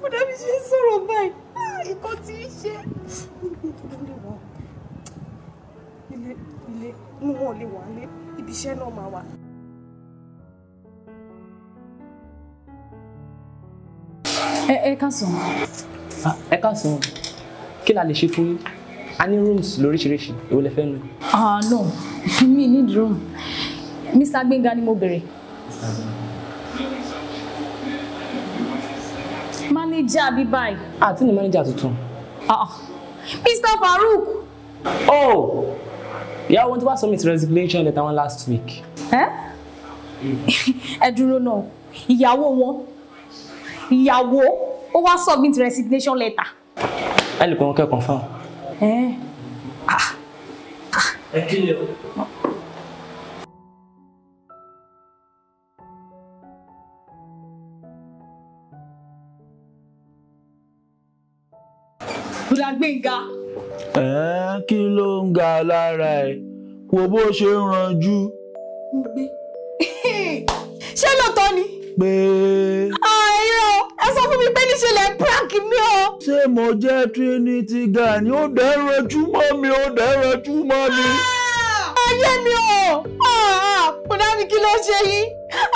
Mo dàbí ṣe ń sọ̀rọ̀ báyìí. Ikọ́ tí ń ṣe. Ilé ilé inú wọn lè wà lé ibi iṣẹ́ náà máa wà. Ẹ káàsán. Ẹ káàsán. Kí la lè ṣe fún yín? A ní rooms lóríṣiríṣi, èwo lẹ fẹ́ nu? Ah no, mi need room. Mr. Gbenga ni mo bèrè. Manager bí báyìí. Àti ní manager tuntun. Mr. Farouk. Oh! Yeah, I want to submit resignation letter one last week. Ẹ dúró náà, ìyàwó wọn, ìyàwó, ó wá submit resignation letter. Ẹ lè pè wọ́n kẹ́ confirm. Ẹ kí ni o? Bùdá Gbénga. Kí ló ń ga lára ẹ? Wo bó ṣe ń ranjú. Mo gbé. Ṣé lóòótọ́ ni? Pé. Àìrọ̀, ẹ sọ fún mi pé níṣe lẹ̀ ń prank mi o. Ṣé mo jẹ́ Trinity Gan? Ó dẹ̀ ranjú mọ́ mi, ó dẹ̀ ranjú mọ́ mi. Ayé mi o! Bùdá mi kí ló ṣe yín?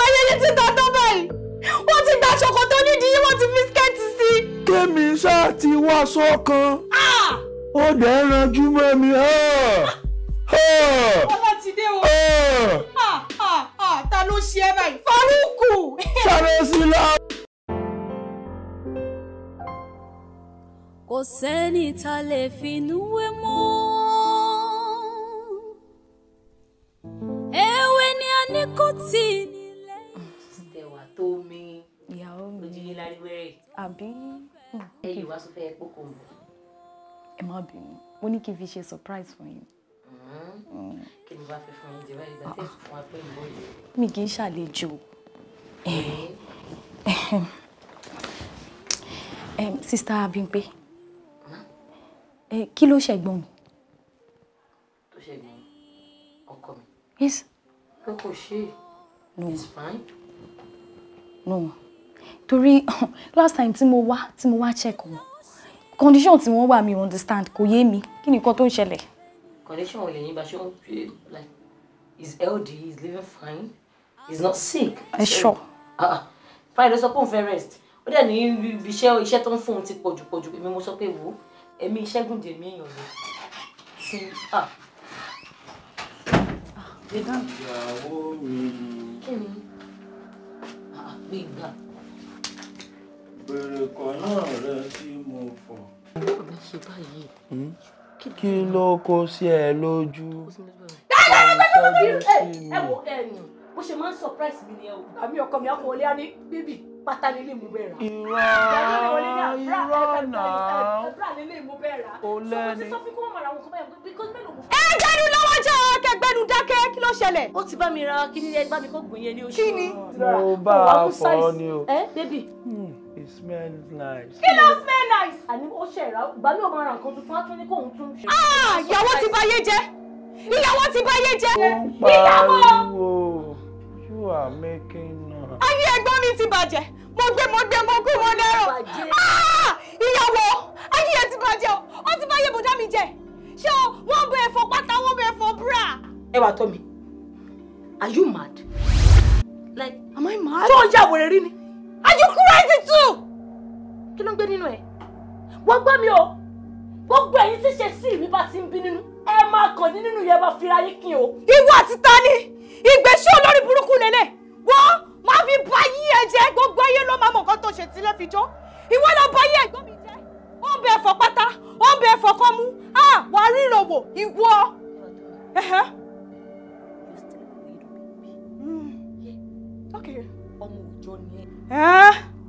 Ayé yín ti ta tán báyìí. Wọ́n ti gba ṣòkòtò nídìí yín, wọ́n ti fi skẹ́ẹ̀tì sí. Kémi ṣáà ti wá sọ́kan. Ó dẹ̀ ranjú mọ́ mi. Ọlá ti dé o. Ta ló ṣe ẹ́ báyìí? Faruku! Sáré sí lọ. Kò sẹ́ni tá lè finú wé mọ́. Ewé ni a ní kò tí nílẹ̀. Tẹ̀wà tó mi. Ìyàwó mi. Ojú yín lárí wẹ́rẹ́. Àbí. Ẹ yìí wá sọ fẹ́ pé kò mọ̀. Ẹ má bínú, mo ní kí n fi ṣe surprise fún yín. Kí ni bá fẹ́ fún yín jẹ báyìí? Ìgbà tí èsù fún wa pé ìbò yìí. Mi kì í ṣàlejò. Sista Bímpé, kí ló ṣẹ̀gbọ́n mi? Tó ṣẹ̀gbọ́n ọkọ mi. Yes. Pé kò ṣe é. No. It's fine. No. Torí last time tí mo wá check wọn. Condition tí wọ́n wà mi understand, kò yé mi. Kí ni nǹkan tó ń ṣẹlẹ̀? Condition wo lẹ́yìn bá ṣe ń ṣe, like he's healthy, he's living fine, he's not sick. Ẹ sure. Friday sọ pé òun fẹ́ rest. Ó dẹ̀ ní ibi iṣẹ́ tó ń fún òun ti pọ̀jù pọ̀jù. Èmi mo sọ pé wò ó, ẹ̀mí iṣẹ́ gùn dè mí èèyàn lọ. Ìyàwó mi. Kí ni? Gbénga. Bèrè kan náà rẹ tí mo fọ̀. Ọ̀gá ṣe báyìí. Kí ló kó sí ẹ lójú? Ẹ wo bó ṣe máa ń surprise mi nìyẹn o. Àmì ọkọ mi akọ wọlé á ní bíbí pátá nílé mú bẹ́ẹ̀ rà. Irọ́ irọ́ náà. Bra nílé mú bẹ́ẹ̀ rà. O lẹ́ni. Sọ fún kó má ra àwọn nǹkan báyìí because mélòó mo fẹ́. Ẹ gbẹ́nu lọ́wọ́ jẹ́ kẹgbẹ́nu dákẹ́, kí ló ṣẹlẹ̀? Ó ti bá mi ra kí ni ẹ bá mi kó gbìn yẹn ní oṣù. Kí ni? Mo bá a fọ ni o. Ẹ bébì. It smells nice. Kí ló smell nice? Àní ó ṣe ìrà ìgbà mi ò máa ra nǹkan tuntun á tún ní kóun tún. Ìyàwó ti báyé jẹ́. Ìyàwó ti báyé jẹ́. Ó ń pariwo. You are making noise. Ayé ẹ̀gbọ́n mi ti bàjẹ́. Mo gbé mo gbé mo kú mo dárò. Ìyàwó ayé ẹ ti bàjẹ́ o. Ó ti báyé bùdá mi jẹ́. Ṣé o wọ́n bẹ ẹ̀fọ́ pátá wọ́n bẹ ẹ̀fọ́ búra? Ẹ wà tọ́ mi. Are you mad? Like, am I mad? Ṣé o ń yà wèrè rí ni? Are you crazy too? Kí ló ń gbé nínú ẹ? Wọ́n gbọ́ mi o. Gbogbo ẹ̀yin tí ṣe sí mi bá ti ń bí nínú. Ẹ máa kàn ní nínú yẹn bá fira yín kí o. Ìwọ àti ta ni? Ìgbésí olórí burúkú lélẹ̀. Wọ́n máa fi ba yí ẹ jẹ́, gbogbo ayé ló máa mọ̀ nǹkan tó ṣe tílé fi jó. Ìwọ ló ba yí ẹ̀gbọ́n mi jẹ́. Ó ń bẹ ẹ̀fọ́ pátá, ó ń bẹ ẹ̀fọ́ kọ́mú. Ah, wà á ríran wò, ìwọ. Ọmọ òòjọ́ ni ẹ.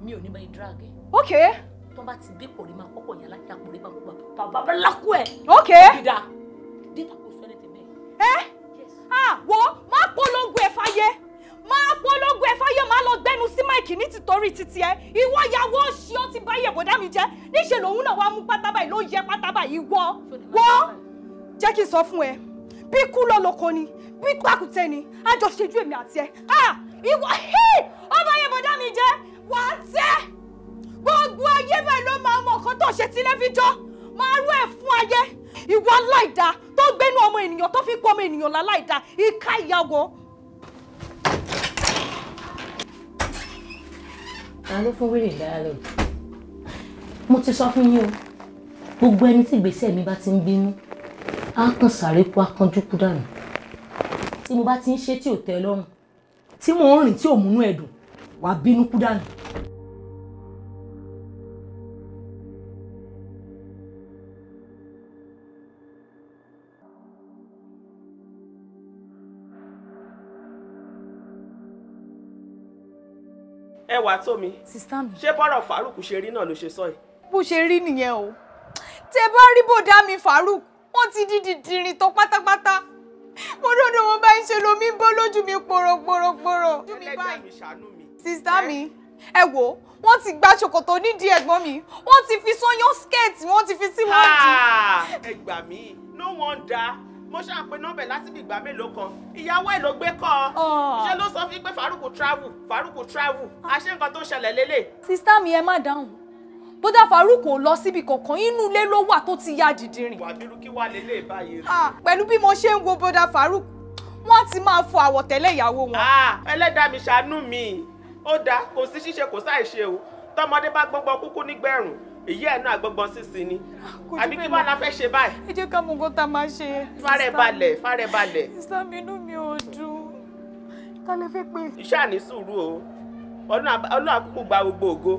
Mi ò ní bá yín drag ẹ. Okay. Tó bá ti bí pòrí máa kọ́kọ́ yẹn láti àpòrí máa kó bàbá lákú ẹ̀. Okay. Dídá. Dídá kò sọ ẹni tẹ̀mẹ́. Ẹ ah wo máa polongo ẹ̀ fáyé. Máa polongo ẹ̀ fáyé, máa lọ gbẹnu sí máìkì ní tìtorí títí ẹ. Ìwọ ìyàwó ṣí ó ti bá yẹ̀bọ̀dá mi jẹ́. Níṣẹ́ lòun náà wá mú pátá báyìí ló yẹ pátá báyìí ìwọ. Wo jẹ́ kí n sọ fún ẹ. Bí kú lọ lóko ni, bí pàkúté ni, àjọṣejú èmi àti ẹ. Ah ìwọ ọba yẹ̀bọ̀dá mi jẹ́, wà á tẹ́. Gbogbo ayé bẹ́ẹ̀ ló máa mọ nǹkan tó ṣe tílé fi jọ́. Máa rú ẹ̀ fún ayé. Ìwọ aláìda tó gbénú ọmọ ènìyàn tó fi pọ̀ ọmọ ènìyàn láláìda. Ìka ìyàwó. Ta ló fún wèrè dialogue? Mo ti sọ fún yín o. Gbogbo ẹni tí ìgbésẹ̀ mi bá ti ń bínú, á kàn sáré kú, á kánjú kú dànù. Tí mo bá ti ń ṣe tí ò tẹ́ lọ́rùn, tí mò ń rìn tí ò múnú ẹ̀dùn, wàá bínú kú dànù. Ẹ wà tó mi. Sister mi. Ṣé bọ́rọ̀ Farouk ṣe rí náà ló ṣe sọ yìí? Bó ṣe rí nìyẹn o. Tẹ bá rí bòdá mi Farouk, wọ́n ti di dìdìrìn tán pátápátá. Mo dọ́dọ̀ wọn bá ń ṣe lomi ń bọ́ lójú mi pòròpòròpòrò. Ẹlẹ́dàá mi ṣàánú mi. Sister mi, ẹ wò, wọ́n ti gba ṣòkòtò nídìí ẹ̀gbọ́n mi, wọ́n ti fi sọ́yán skirt, wọ́n ti fi síwájú. Ẹ gbà mí, no wonder. Mo ṣáà pe nọ́mbẹ̀ láti bí ìgbà mélòó kan. Ìyàwó ẹ̀ ló gbé kọ́ ọ. Ṣé ló sọ fún pé Farouk travel, Farouk travel. Àṣé nǹkan tó ṣẹlẹ̀ lélẹ̀. Sister mi, ẹ má dáhùn. Bódà Farouk ò lọ síbi kankan, inú ilé ló wà tó ti ya dìdìrìn. Wà bírú kí wà lélẹ̀ báyìí. Pẹ̀lú bí mo ṣe ń wo bódà Farouk, wọ́n ti máa fọ àwọ̀tẹ́lẹ̀ ìyàwó wọn. Ẹlẹ́dàá mi ṣàánú mi. Ó dáa, kò sí ṣíṣe kò sáì ṣe o. Tọmọdé bá gbọ́ngbọ́n kúkú nígbẹ̀rùn, èyí ẹ̀ náà gbọ́ngbọ́n sísin ni. Àbí kí wàá la fẹ́ ṣe báyìí? Ẹ jẹ́ ká mọ nǹkan tá a máa ṣe. Fárẹ̀ balẹ̀, fárẹ̀ balẹ̀. Sister mi, inú mi ò dùn. Ká lè fẹ́ pé. Iṣẹ́ àní sùúrù o. Ọlọ́run àkúkú gba gbogbo ògo.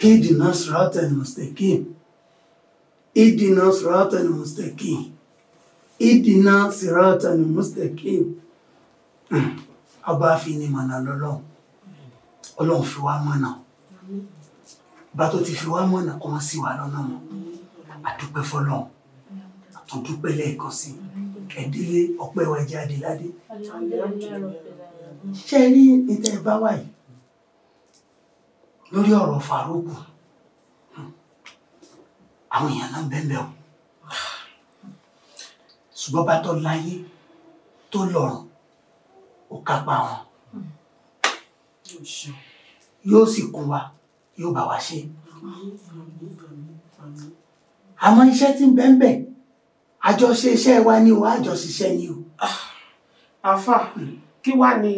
Ihdina siratal mustaqim. Ihdina siratal mustaqim. Ihdina siratal mustaqim. Ọba fi ni mọ̀nà lọ́lọ́run. Ọlọ́run fi wá mọ̀nà. Bá tó ti fi wá mọ̀nà kó wọ́n sì wá lọ́nà mọ́. Àdúpẹ́ fọlọ́run. Àtúndúpẹ́ lẹ́ẹ̀kan sí. Ẹ̀dílé ọpẹ́ wa jáde ládé. Ṣé ẹ rí ní tẹ́ ẹ bá wà yìí? Lórí ọ̀rọ̀ Farouk, àwọn èèyàn náà bẹ́ẹ̀ bẹ́ẹ̀ o. Ṣùgbọ́n bá tó láyé tó lọ́run, ó kápá wọn. Yóò sì kún wa, yóò bá wa ṣe. Àmọ́ iṣẹ́ tí ń bẹ́ẹ̀ bẹ́ẹ̀, àjọṣe iṣẹ́ wa ni o, àjọṣiṣẹ́ ni o. Àfà, kí wá ni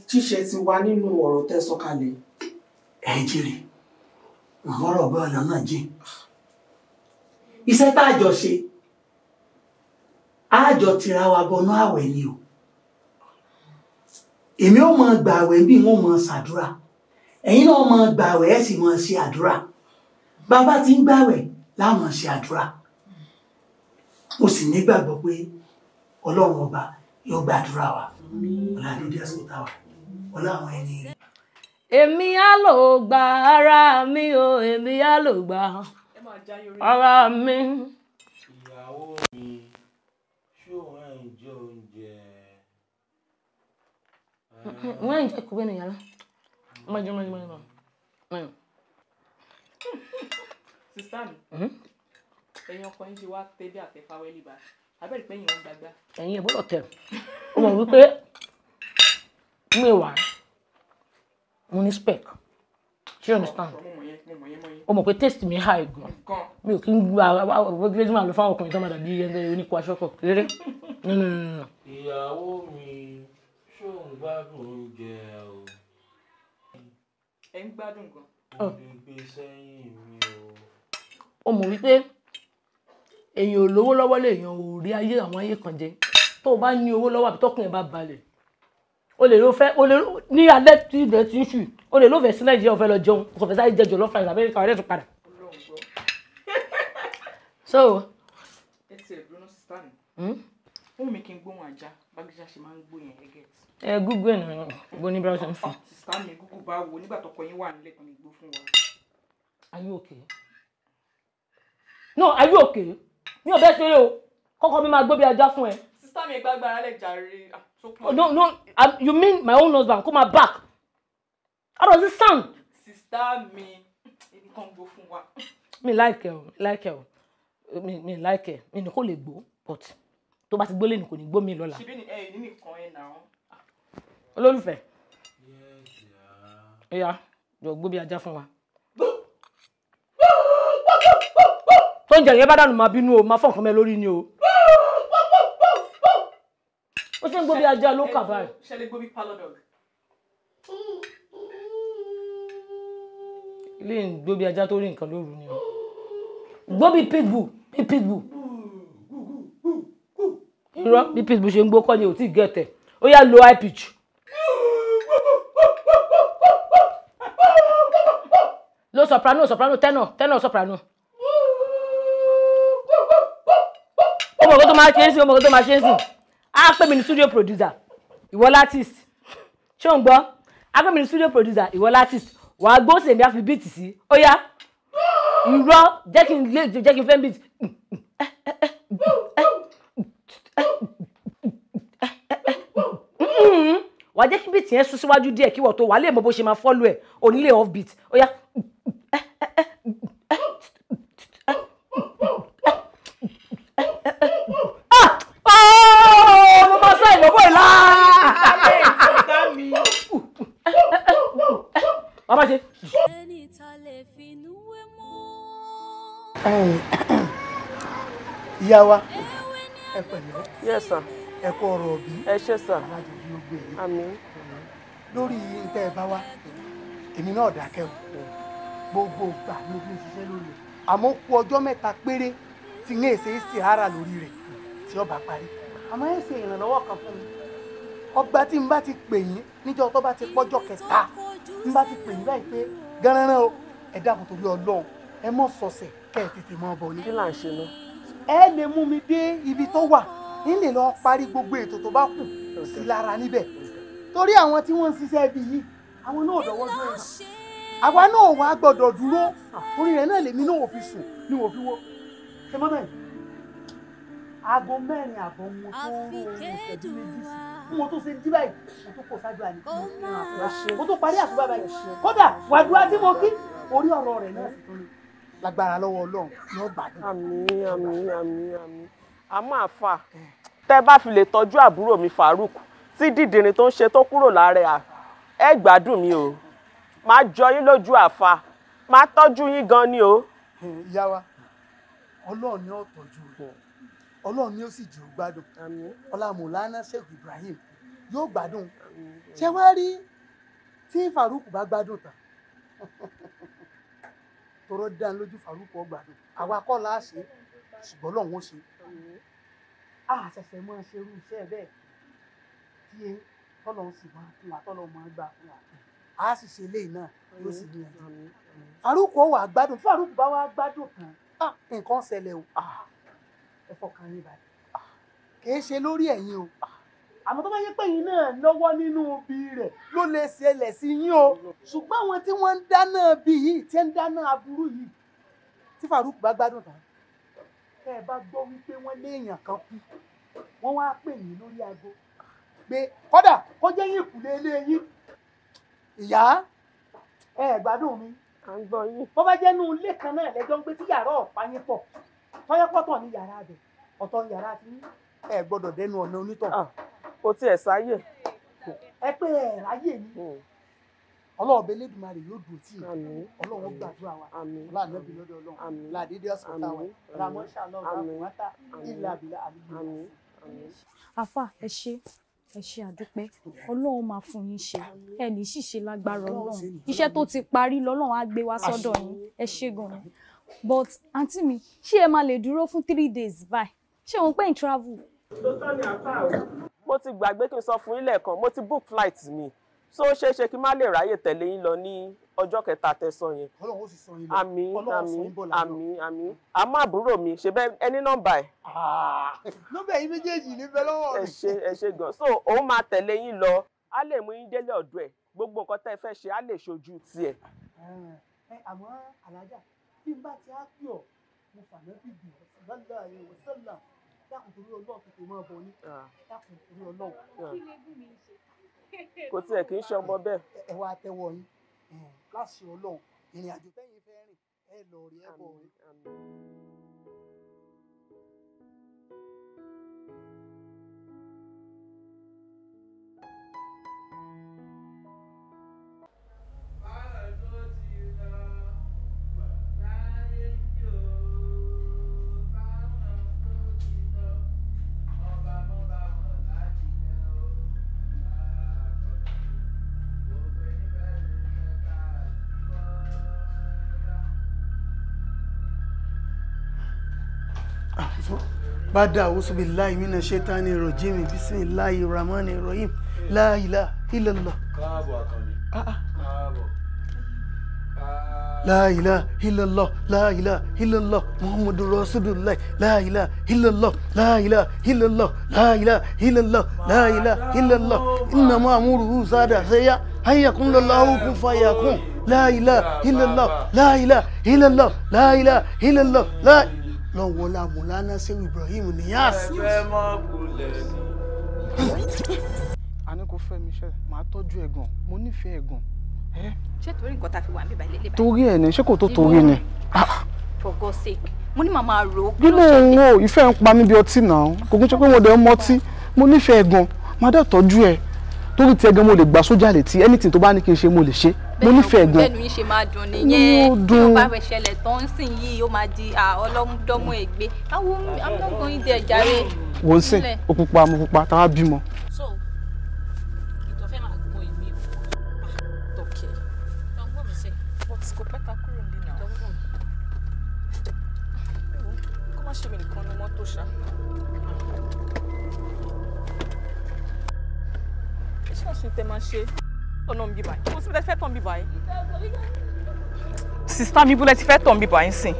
ṣíṣe ti wà nínú ọ̀rọ̀ tẹ́ sọ kalẹ̀? Ẹ jèrè, mọ̀rọ̀ bọ́ ọ̀nà náà jìn. Iṣẹ́ tá a jọ ṣe, a jọ tira wa bọnú àwẹ̀ ni o. Èmi ò mọ gbàwẹ̀ bí wọ́n mọ ṣàdúrà. Ẹ̀yin náà mọ gbàwẹ̀ ẹ̀ sì mọ ṣe àdúrà. Bàbá ti ń gbàwẹ̀ la mọ ṣe àdúrà. Mo sì nígbàgbọ́ pé Ọlọ́run ọba yóò gbàdúrà wa. Ọlá dídí ẹ̀sùn táwa, ọlá àwọn ẹni rẹ̀. Èmi á lò gba ara mi o, èmi á lò gba ara mi. Ìyàwó mi, ṣé òun ẹ̀ ń jẹ oúnjẹ? Wọ́n ń jẹ́ kúbẹ́ ní yàrá. Mọ̀jọ́ mọ̀jọ́ mọ̀jọ́. Sister mi, ẹ̀yin ọkọ yín ṣe wá tẹ́ bí àtẹ̀fáwẹ́lì bá. Abẹ́rẹ́ pé ẹ̀yin ò ń gbàgbá. Ẹ̀yin ẹ̀ gbọ́dọ̀ tẹ̀. Ó mọ̀ wípé mi wà. Mo ní spec. Do you understand? O mọ̀ pé taste mi high gan. Mi ò kí ń gba gbé tí màá lọ fáwọn ọkùnrin tó máa dàbí ẹni oníkó aṣọ́kọ̀ rere. No, no, no, no. Ìyàwó mi, ṣó ń gbádùn oúnjẹ o? Ẹ ń gbádùn gan. Ó lè gbé sẹ́yìn mi o. O mọ̀ wípé èèyàn ò lówó lọ́wọ́ lèèyàn ò rí ayé àwọn ayé kan jẹ. Tó o bá ní owó lọ́wọ́ àbí tọkùn ẹ̀ bá balẹ̀, o lè ló fẹ́, o lè ní alẹ́ tí ilẹ̀ ti ń ṣù, o lè ló fẹ́ sí Nàìjíríà, o fẹ́ lọ jẹun, o kò fẹ́ sáré jẹ jollof rice Amẹ́ríkà, ọ̀rẹ́ tún padà. So. Ẹ ti ẹ̀ dúró sísá mi. Fún mi kí n gbóhùn ajá, bágíjá ṣe máa ń gbó yẹn gẹ́gẹ́. Ẹ Google ẹ̀ náà, gbó ní browser ń fún. Sísá mi, Google bá wo nígbà tọkọ yín wà nílé kan ní gbó fún wa. Are you okay? No, are you okay? Mi ò bẹ́ẹ̀ ṣeré o, kọ́kọ́ mi máa gbó bí ajá fún ẹ. Sísá mi gbàgbára lẹ̀ jàre. Oh, no, no, you mean my own husband, come back. How does it sound? Sister mi, èmi kan gbó fún wa. Mi like ẹ o, like ẹ o. Mi like ẹ, mi ní kò lè gbó, but tó bá ti gbó lẹ́nu kò ní gbó mi lọ́la. Ṣebí ni ẹ ní nìkan ẹ náà. Olólùfẹ́. Yes, yeah. Jọ gbó bí ajá fún wa. Tó ń jẹ yẹn bá dànù máa bínú o, máa fọ́ nǹkan mẹ́ lórí ni o. Ó ṣe ń gbó bí ajá ló kà báyìí. Ṣe lè gbó bí parlor dog. Ilé ń gbó bí ajá tó rí nǹkan lóru ni o. Gbó bí pitbull, bí pitbull. Irọ́ bí pitbull ṣe ń gbó kọ́ ni ò tí ì gẹ̀tẹ̀. Ó yá lo high pitch. Lo soprano, soprano, tenor, tenor, soprano. Ó mọ̀ kó tó máa ṣe é sìn, ó mọ̀ kó tó máa ṣe é sìn. A pè mí ní studio producer, ìwọ l'artist. Ṣé o ń gbọ́? A pè mí ní studio producer, ìwọ l'artist. Wàá gbó sèmi á fi beat sí. Ó yá. Irọ́ jẹ́ kí n lé jẹ́ kí n fẹ́ beat. Wàá jẹ́ kí beat yẹn sún síwájú díẹ̀ kí wọ́n tó wàá lè mọ bó ṣe máa follow ẹ̀ onílé off beat. Ó yá. Bàbá ṣe. Ìyá wa, ẹ pẹ̀lẹ́. Yes sir. Ẹ kú ọ̀rọ̀ òbí. Ẹ ṣé sir. Àmín. Lórí ntẹ́ ẹ bá wá, èmi náà dákẹ́ o. Gbogbo ìgbà ni mo fi ń ṣiṣẹ́ lórí rẹ̀. Àmọ́ kù ọjọ́ mẹ́ta péré tí ń ṣe ìsìhárà lórí rẹ̀ tí ó bá parí. Àmọ́ ẹ ṣe ìrànlọ́wọ́ kan fún mi. Ọgbà tí n bá ti pè yín níjọ́ tó bá ti pọ́jọ́ kẹta, n bá ti pè yín báyìí pé gánran o, ẹ dákun torí Ọlọ́run, ẹ mọ̀ sọ̀sẹ̀ kẹ́ ẹ tètè mọ́ bọ̀ ni. Kí là ń ṣe náà? Ẹ lè mú mi dé ibi tó wà, n lè lọ parí gbogbo ètò tó bá kù sí lára níbẹ̀. Torí àwọn tí wọ́n ń ṣiṣẹ́ ibi yìí, àwọn náà dọ̀wọ́ dúró ẹ̀. Àwa náà wàá gbọ́dọ̀ dúró, torí rẹ̀ náà lèmi náà ò fi sùn ni ò fi wó. Ṣé mọ́tò yìí? Aago 4:30 mo tó rún ìṣẹ́jú méjì sí. Mo tó ṣe jí báyìí, mo tó kò ṣáájú àní. Mo tó parí àtúbà báyìí. Kódà wàdúrà tí mo kí orí ọ̀rọ̀ rẹ̀ náà sì tó ní. Lágbára lọ́wọ́ Ọlọ́run ni ó gbádùn. Àmín, àmín, àmín, àmín. A máa fà. Tẹ́ bá fi lè tọ́jú àbúrò mi Farouk tí dídìrín tó ń ṣe tó kúrò lára ẹ gbádùn mi o. Máa jọ yín lójú àfa. Máa tọ́jú yín gan ni o. Ìyá wa, Ọlọ́run ni ó tọ́jú rẹ̀. Ọlọ́run ni ó sì jẹ́ ó gbádùn. Ọlá Mọ̀lánà Sheikh Ibrahim yóò gbádùn. Ṣé wá rí tí Farouk bá gbádùn tán? Tọrọ dá lójú Farouk ó gbádùn. Àwa kọ́ la ṣe, ṣùgbọ́n Ọlọ́run ó ṣe. A ṣẹ̀ṣẹ̀ máa ṣe irú iṣẹ́ bẹ́ẹ̀ tí tọ́lọ́ sì máa fún wa, tọ́lọ́ máa gbà fún wa. A sì ṣe eléyìí náà yóò sì níyànjú. Farouk ó wà gbádùn. Farouk bá wá gbádùn tán, nǹkan ṣẹlẹ̀ o. Ẹ fọkàn yín balẹ̀. Kìí ṣe lórí ẹ̀yin o. Àmọ́ tó bá yẹ pé ẹ̀yin náà lọ́wọ́ nínú ibi rẹ̀ ló lè ṣẹlẹ̀ sí yín o. Ṣùgbọ́n àwọn tí wọ́n ń dáná bí yìí, tí ń dáná aburú yìí, tí Farouk bá gbádùn tán, tẹ́ ẹ bá gbọ́ wípé wọ́n lé èèyàn kan kú, wọ́n wá pè yín lórí aago pé kódà kó jẹ́ yín kù lé lé yín. Ìyá ẹ gbádùn mi. Bó bá jẹ́ inú ilé kan náà lẹ́jọ́ ń gbé tí yàrá ọ̀pá yín pọ̀, tọ́yẹ́pọ̀tọ̀ ní yàrá abẹ, ọ̀tọ̀ ní yàrá tí ẹ gbọ́dọ̀ dẹnu ọ̀nà onítọ̀. Kò tiẹ̀ sáyè. Ẹ pé ẹ ráyè ni. Ọlọ́run bẹ lẹ́dùnmarè yóò dùn tí Ọlọ́run gbàdúrà wa ọlọ́run bí lọ́dọ̀ Ọlọ́run ládédé ọ̀sán táwa làmọ́ṣà lọ́wọ́ àwọ̀tá ìlà àbílà àdúgbò. Àfà ẹ ṣé ẹ ṣé àdúpẹ́ Ọlọ́run máa fún yín ṣe ẹ ní ṣìṣe lágbára Ọlọ́run iṣẹ́ tó ti parí lọ́lọ́run á gbé wá sọ́dọ̀ yín ẹ ṣé gan-an but àǹtí mi ṣé ẹ máa lè dúró fún 3 days báyìí ṣé òun pé ń travel. Mo ti gbàgbé kí n sọ fún yín lẹ́ẹ̀kan mo ti book flight mi so ó ṣeé ṣe kí n má lè ráyè tẹ̀lé yín lọ ní ọjọ́ kẹta tẹ̀sán yẹn. Àmín àmín àmín àmín àmọ́ àbúrò mi ṣe bẹ́ẹ̀ ẹni nọ́mbà ẹ̀. Nọ́mbà yín méjèèjì ní bẹ lọ́wọ́ mi. Ẹ ṣé gan so òun máa tẹ̀lé yín lọ á lè mú yín délé ọ̀dọ̀ ẹ̀ gbogbo nǹkan tẹ́ ẹ fẹ́ ṣe á lè ṣojú tiẹ̀. Àmọ́ alájà bí n bá ti á pè ọ́ mo fàná bí gbìn ọ́ lọ́lá ẹ̀wọ̀ sọ́là dákun torí Ọlọ́run tètè máa bọ̀ ní dákun torí Ọlọ́run. Kò tiẹ̀ kì í ṣe ọmọ bẹ́ẹ̀. Ẹ wá tẹ́wọ́ yín láṣẹ Ọlọ́run ìrìn àjò tẹ́yìn fẹ́ rìn ẹ lọ rí ẹ bọ̀ rí. Bada auzubillahi mina shaitani rajim bismillahi rahmani rahim la ilaha illallah. Káàbọ̀ Àkànní. Káàbọ̀. La ilaha illallah la ilaha illallah muhammadu rasulullah la ilaha illallah la ilaha illallah la ilaha illallah la ilaha illallah innama amuruhu sada saya hayyakum lallahu kun fayakun la ilaha illallah la ilaha illallah la ilaha illallah la. Lọ́wọ́ la Mọ̀lánà Ṣéwù Ibrahim Niyas. A ní kò fẹ́ mi ṣe máa tọ́jú ẹ̀ gan mo nífẹ̀ẹ́ ẹ̀ gan. Ṣé torí nǹkan tá a fi wà níbà ilé báyìí. Torí ẹ̀ ní ṣé kò tó torí ni. For God's sake mo ní màmá rò ó. Kí ló ń wò ìfẹ́ ń pa mí bí ọtí náà kò kún ṣe pé mo dẹ̀ ń mọtí mo nífẹ̀ẹ́ ẹ̀ gan máa dẹ̀ tọ́jú ẹ̀ torí tí ẹ gan mo lè gbà sójà létí anything tó bá ní kí n ṣe mo lè ṣe mo nífẹ̀ẹ́ gan. Bẹ́ẹ̀ni yín ṣe máa dùn nìyẹn bí ó bá fẹ́ ṣẹlẹ̀ tó ń sìn yìí ó máa di ọlọ́mọdọ́mọ ègbé àwọn I'm not going there jàre. Wò ó sìn ó pupa mo pupa táwa bímọ. So ìtọ́ fẹ́ máa gbọ́ èmi o tọ̀kẹ́ tó ń gbọ́ mi sẹ́ but kò pẹ́ ta kúrò nílé náà. Kó má ṣe mi nìkan ní mọ́tò ṣá. Iṣẹ́ ọ̀sìn tẹ máa ṣe ọ̀nà mi báyìí mo sì fẹ́ tàn mí báyìí. Sista mi búlẹ̀ ti fẹ́ tàn mí báyìí sìn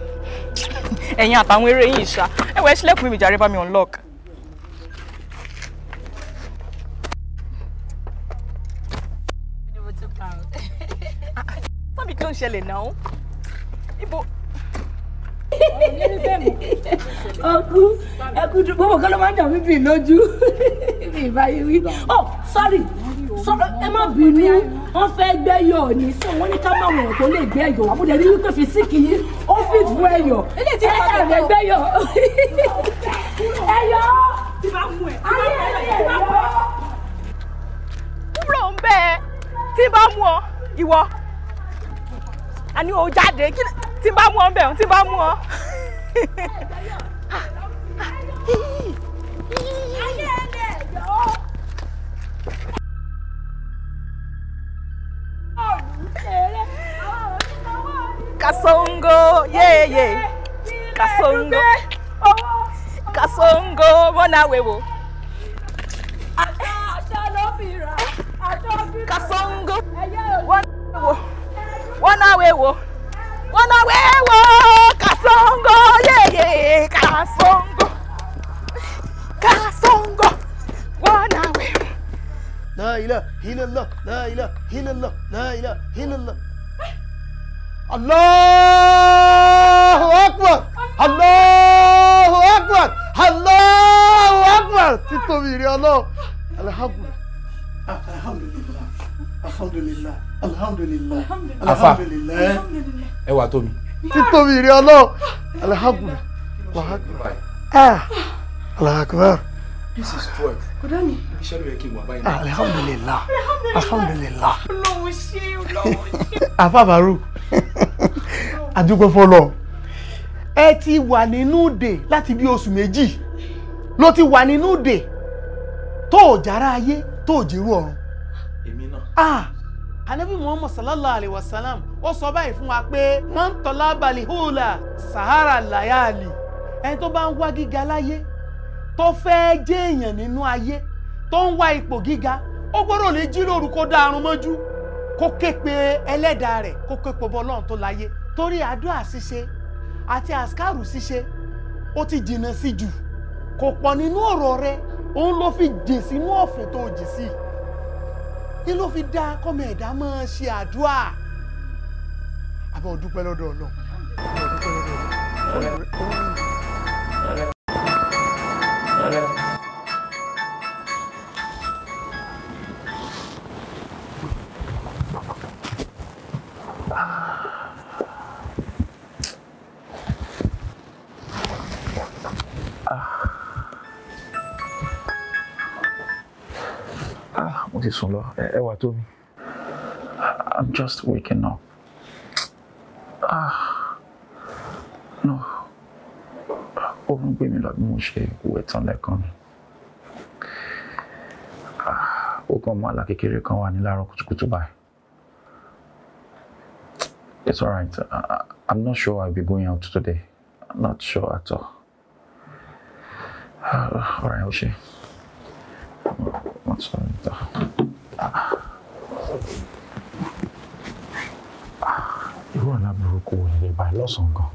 ẹ̀yin àtàwọn eré yìí ṣá ẹ wọ ẹ ṣílẹ̀kùn mi jàre bá mi unlock. Tọ́bi kí ló ń ṣẹlẹ̀ náà? Ibo. Ọkú ẹkú gbogbo kan ló máa ń jà mí bì lójú mi ìbáyé wí. Oh sorry ẹ má bínú wọ́n fẹ́ gbẹ́yọ̀ ní sí wọ́n ní ká má wọ̀n tó lè gbẹ́yọ̀ àbúdẹ̀ rí wípé fisíkì yìí ó fit fún ẹ̀yọ̀ ẹ ẹ gbẹ́yọ̀ ẹ̀yọ̀ tí bá mú ẹ tí bá mú ẹ kúrò ń bẹ́ẹ̀ tí bá mú ọ ìwọ àní o jáde tí bá mú ọ ń bẹ̀ tí bá mú ọ. Kasongo, yeah, yeah. Kasongo. Kasongo, mona wewo. Kasongo, mona wewo. Mona wewo. Kasongo, yeah, yeah. Kasongo. Kasongo, mona wewo. La ilaha illallah, la ilaha illallah, la ilaha illallah. Allahu Akbar, Allahu Akbar, Allahu Akbar. Títóbi ìrìn Ọlọ́run. Alhamdulillah, alhamdulillah, alhamdulillah, alhamdulillah, Afa, alhamdulillah. ẹ wà tó mi. Títóbi ìrìn Ọlọ́run. Alhamdulillah, ah, Allahu Akbar. This is 12. Bọ̀dá mi. Iṣẹ́ ló yẹ kí n wà báyìí. Alhamdulillah, alhamdulillah. Ọlọ́run ṣé, Ọlọ́run ṣé. Àfà Farouk, àdúgbò fọlọ. Ẹ ti wà nínú ìdè láti bí oṣù 2 ló ti wà nínú ìdè tó ò jára ayé tó ò jẹ́rú ọ̀run. Èmi náà. Ah, Anabi Muhammad sallallahu alayhi wa sallam ó sọ báyìí fún wa pé wọ́n ń tọ́lá balẹ̀ húlà sahara layali, ẹni tó bá ń wá gíga láyé, tó fẹ́ jẹ́ èèyàn nínú ayé, tó ń wá ipò gíga, ó gbọ́dọ̀ lè jí lóru kó dá arun mọ́jú, kó ké pe ẹlẹ́dàá rẹ̀, kó ké pe Ọlọ́run tó láyé. Torí àdúrà ṣíṣe àti àṣkárù ṣíṣe ó ti jìnnà sí jù, kò pọ̀ nínú ọ̀rọ̀ rẹ̀, òun ló fi jìn sínú ọ̀fìn tó jìn sí. Kí ló fi dá kọ́mọ ẹ̀dá máa ṣe àdúrà? Àbọ̀ dúpẹ́ lọ́dọ̀ Ọlọ́run. Àbọ̀ dúpẹ́ lọ́dọ̀ Ọlọ́run. Ah, mo ti sùn lọ. Ẹ wà tó mi. I'm just waking up. Ah, no. Oorun gbé mi lọ bí mo ṣe wẹ̀ tán lẹ́ẹ̀kan ni. Ah, ó kàn mú àlá kékeré kan wà ní láàárọ̀ kùtùkùtù báyìí. It's alright. I'm not sure I'll be going out today. I'm not sure at all. Alright, ó ṣe. What's irú àlá burúkú wo lè báyìí lọ́sàn-án gan?